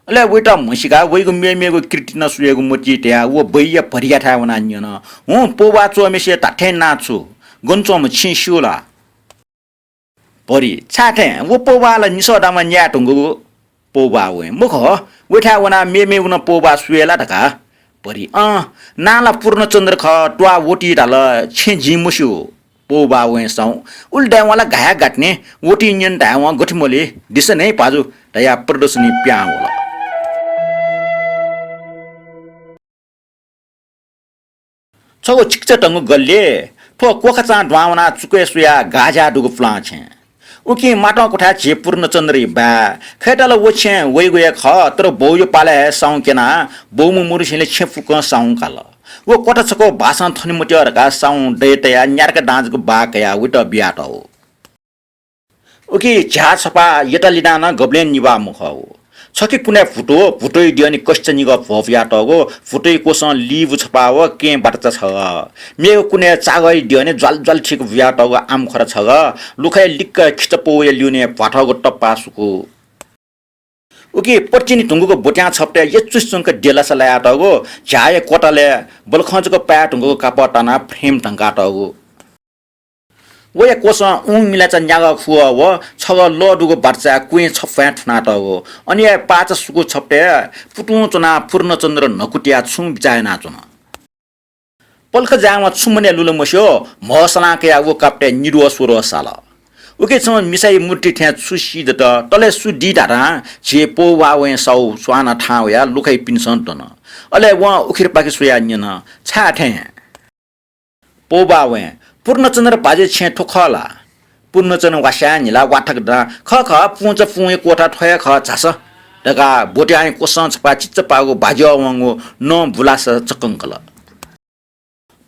अले वइत म्हसीकाः वइगु मेमेगु कृति नं स्वयेगु मतिइ तयाः व बहिया भरियाथाय् वनाः न्यन, हुँ, पौभाः च्वःम्हेसिया धात्थें नां छु? गन च्वंम्ह छिं स्यू ला? भरि, छाय् थें? व पौभाः ला निसः दामं न्याये धुंकूगु। पौभाः वें, मखु, वइथाय् वनाः मेमेगु नं पौभाः स्वये ला धकाः। भरि, अँ, नां ला पूर्णचन्द्र खः, त्वाः वति धाल, छेँ जिं मस्यू। पौभाः वें साहुं, उलि धायेवं ला घाया गात नि, वति न्यन धायेवं गथे मले, दिसँ न्हय् भाजु धयाः प्रदर्शनी पिहां वल। छगू चिकिचा धंगु गल्लिइ थ्व क्वखाचां दुहां वनाः चुकय् स्वयाः गाः ज्या दुगु पुलां छेँ। उकिं मातं क्वथाय् झी पूर्णचन्द्रया बाय् खय्‌त ला व छेँ वइगु हे खः, तर बौया पालय् हे साहुं क्यनाः बौम्ह मरुसेंलि छेँ फुक्कं साहुं काल। व क्वथा छकः भासं थने मत्यः धकाः साहुं दया तयाः न्यारका दांजक बाः कयाः वइत बियातःगु। उकी झ्याः छपाः यतालिनाः नं गबलें निभाः मखःगु। छखे कुनाय् भुतू, भुतूया द्यःने कसिचा निगः भ्वपुयातःगु, भुतूया क्वसं लिबू छपाः व कें बाटाचा छगः। मेगु कुनाय् चागःया द्यःने ज्वाल ज्वाल थिक बुयातःगु आमखोरा छगः, लुखाय् लिक्क खिचा पौया ल्यूने भ्वाथःगु टप्पा सुकू। उकी पतिनि धुंकूगु ब्वत्यां छपतय् यचुसे च्वंक द्यलासा लायातःगु, झ्याःया क्वतालय् बलखं जक पाये धुंकूगु कापः तानाः frame धंकातःगु। वया क्वसं उं मिलाचा न्यागः खुगः व छगः लः दुगु बाटाचाय् क्वँय् छप्वाँय् थुनातःगु। अन हे पाचा सुकू छपतय् पुतुं च्वनाः पूर्णचन्द्र न्हकू तयाः छुं बिचाः यानाच्वन। पलख जायेवं छु मनय् लुल मस्यू, म्हसलां कयाः व कापतय् निद्वः स्वद्वः साल। उकी छम्ह मिसाया मूर्ति थें छु सी दत, तले सु दी धाधां झी पौभाः वें साहु स्वानं थाहां वयाः लुखायापिन्सं दन। अले वं उखेपाखे स्वयाः न्यन, छाय् थें? पौभाः वें, पूर्णचन्द्र भाजुया छेँ थ्व खः ला? पूर्णचन्द्र वास्यां न्हिलाः वाथक दनाः, खः खः, पुंचा पुंया क्वथा थ्व हे खः, झासँ धकाः ब्वत्यांया क्वसं छपाः चिचापाःगु भाज्यः वंगु नं बुलासा चकंकल।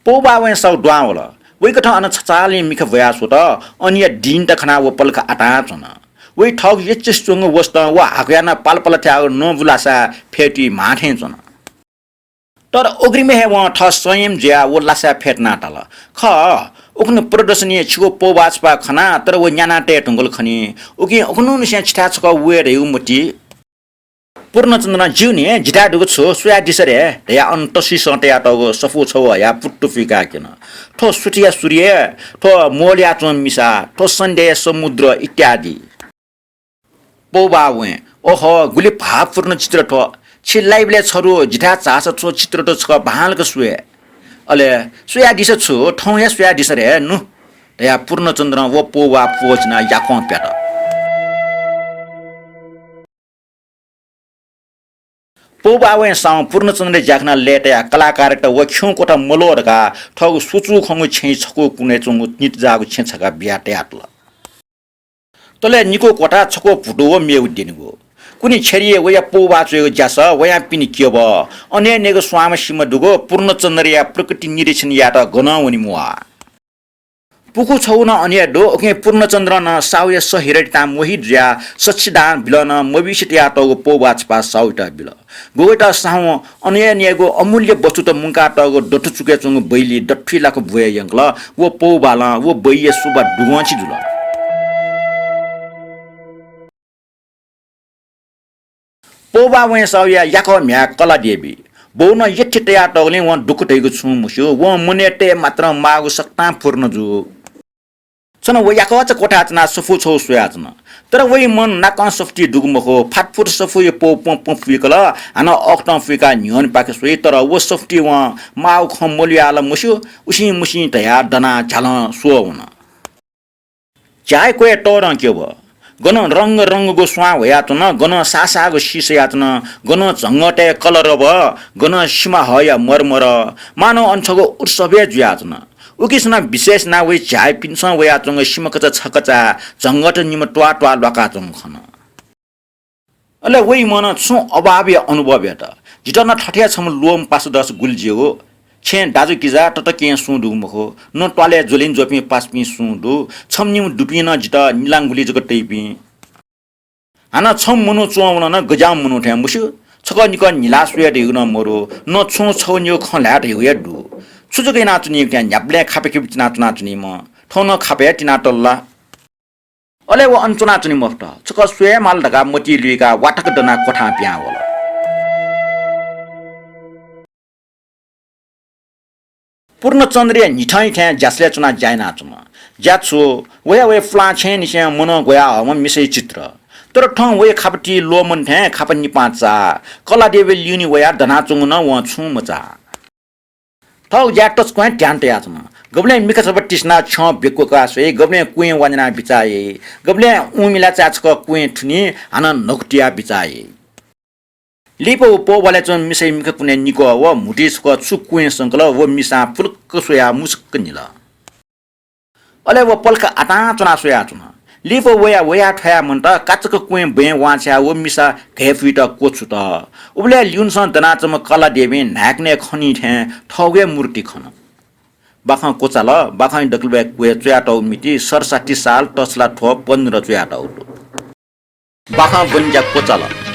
पौभाः वें साहु दुहां वल। वय्‌कथं अन छचाःलिं मिखा ब्वयाः स्वत। अनया दिनत खनाः व पलख आतां च्वन। वया थःगु यचुसे च्वंगु वसतं व हाकु यानाः पालपाल थ्याःगु नं बुलासा फ्यतुइ म्हां थें च्वन। तर अग्रिमय् हे वं थः संयम जुयाः व लासाय् फ्यतुनाः धाल, खः, उखुन्हु प्रदर्शनीइ छिगु पौभाः छपाः खना, तर व न्याना तये धुंकल खनी। उकिं उखुन्हुनिसें छिथाय् छकः वये धयागु मति। पूर्णचन्द्रं, ज्यू नि, जिथाय् दुगु छु, स्वयादिसँ रे धयाः अन तसुइसं तयातःगु सफू छगू हयाः पुत्तु पुइकाः क्यन। थ्व सुथया सूर्य, थ्व मोलयाच्वंम्ह मिसा, थ्व सन्ध्याया समुद्र इत्यादि। पौभाः वें, ओहो, गुलि भावपूर्ण चित्र थ्व। छि लाइबलय् छरु, जिथाय् झाःसा थ्व चित्र थ्व छकः बांलाक स्वये। अले स्वयादिसँ छु, थौं हे स्वयादिसँ रे नु धयाः पूर्णचन्द्रं व पौभाः प्वःचिनाः याकं प्यात। पौभाः वें साहुं पूर्णचन्द्रया ज्या खनाः लय्‌तायाः कलाकारत व खिउँक्वथा मल्वः धकाः थःगु स्वचूखंगु छेँया छकू कुनय् च्वंगु नितजाःगु छेँ छकाः बियाः तयातल। तले निकू क्वथा, छकू भुतू व मेगु द्यनीगु। कुन्हु छेरिइ वया पौभाः च्वयेगु ज्यासः वयां पिने क्यबः। अन हे निगू स्वांम्ह सिम्ह दुगु, पूर्णचन्द्रया प्रकृति निरीक्षण यायेत गनं वने म्वाः। पुखू छगू नं अन हे दु, उकिं पूर्णचन्द्रं नं साहुया सहिरतितां मोहित जुयाः सच्छिदान बिलं नं मबिसे तयातःगु पौभाः छपाः साहुयात बिल। गुगुयात साहुं अन हे निगू अमूल्य वस्तुत मुंकातःगु दथुइ चुकय् च्वंगु बैली दथुइ लाक ब्वय् यंकल। व पौभालं व बैया सुभाय् दुगंछि जुल। पौभाः वें साहुया याकः म्ह्याय् कलादेवी। बौनं यःथें तयातःगुलिं वं दुःख धइगु छुं मस्यू। वं मनय् तये मात्रं माःगु सकतां पूर्ण जू। छन्हु व याकःचा क्वथाय् च्वनाः सफू छगू स्वयाच्वन। तर वया मन नाकं सफुतिइ दुगु मखु। फातफुत सफूया पौ प्वँ प्वँ पुइकल। हानं अःखतं पुइकाः न्ह्यःनेपाखे स्वइ, तर व सफुतिइ वं माःगु खँ मल्हुयाः ला मस्यू, उसिं मुसिं धयाः दनाः झ्यालं स्वः वन। झ्याःया क्वय् तःधं क्यबः। गनं रंग रंगगु स्वां ह्वयाच्वन, गनं साःसाःगु सिसयाच्वन, गनं झंगःतय् कलरवः, गनं सिमाहःया मरमर। मानौं अन छगू उत्सव हे जुयाच्वन। उकिसनं विशेष यानाः वइ झाइपिन्सं वयाच्वंगु सिमकचा छकचा झंगःत निम्ह त्वाः त्वाः ल्वाकाच्वंगु खन। अले वइम्हं नं छुं अभावया अनुभव यात। जितः नं थथे छम्ह ल्वःम्ह पासादस गुलि ज्यू। छेँय् दाजुकिजा ततकेहेँ सुं दुगु मखु। न त्वालय् ज्वलिं ज्वःपिं पासापिं सुं दु। छम्ह निम्ह दुपिं नं जितः निलांगुलिइ जक तइपिं। हानं छम्ह मनू च्वंवन नं गज्याःम्ह मनू थें मस्यू। छकः निकः न्हिला स्वये धइगु नं मदु। न छुं छगू निगू खँ ल्हाये धइगु हे दु। छु जक यानाच्वनीगु थें न्ह्याबलें खापय् खिपय् तिनाच्वनाच्वनीम्ह। थौं नं खापय् हे तिनातल ला? अले व अन च्वनाच्वने मफुत। छकः स्वये माल धकाः मतिइ लुइकाः वातक दनाः क्वथां पिहां वल। पूर्णचन्द्रया न्हिथंइ थें ज्यासलय् च्वनाः ज्या यानाच्वन। ज्या छु, वया वया पुलां छेँनिसें मनं ग्वयाहःम्ह मिसाया चित्र। तर थौं वया खापा ति ल्वःमन थें खापा निपां चाः। कलादेवी लिउने वयाः दनाच्वंगु नं वं छुं मचाः। थःगु ज्याय् तसकं हे ध्यान तयाच्वन। गबलें मिखा छपा तिसिनाः छ्यं ब्यक्वकाः स्वइ, गबलें क्वँय् वान्यनाः बिचाः याइ, गबलें ऊँमिला चाय् छकः क्वँय् थुनि, हानं न्हकु तियाः बिचाः याइ। लिपा व पौभालय् च्वंम्ह मिसाया मिखा कुनय् निकः व म्हुतुइ छकः छु क्वँय् संकल, व मिसां फुलुक्क स्वयाः मुसुक्क न्हिल। अले व पलख आतां च्वनाः स्वयाच्वन। लिपा वया वयाः थ्वयाः मन्त, काचाक्क क्वँय् बँय् वांछ्वयाः व मिसा घय्पुइत क्वछुत। उबलय् लिउनसं दनाच्वंम्ह कलादेवीं न्हाय्कनय् खनी थें थःगु हे मूर्ति खन। बाखं क्वचाल, बाखंया दकलय् क्वय् च्वयातःगु मिति सरसाती साल तछला थ्व पन्ध्र च्वयातःगु दु। बाखं बनिज्या क्वचाल।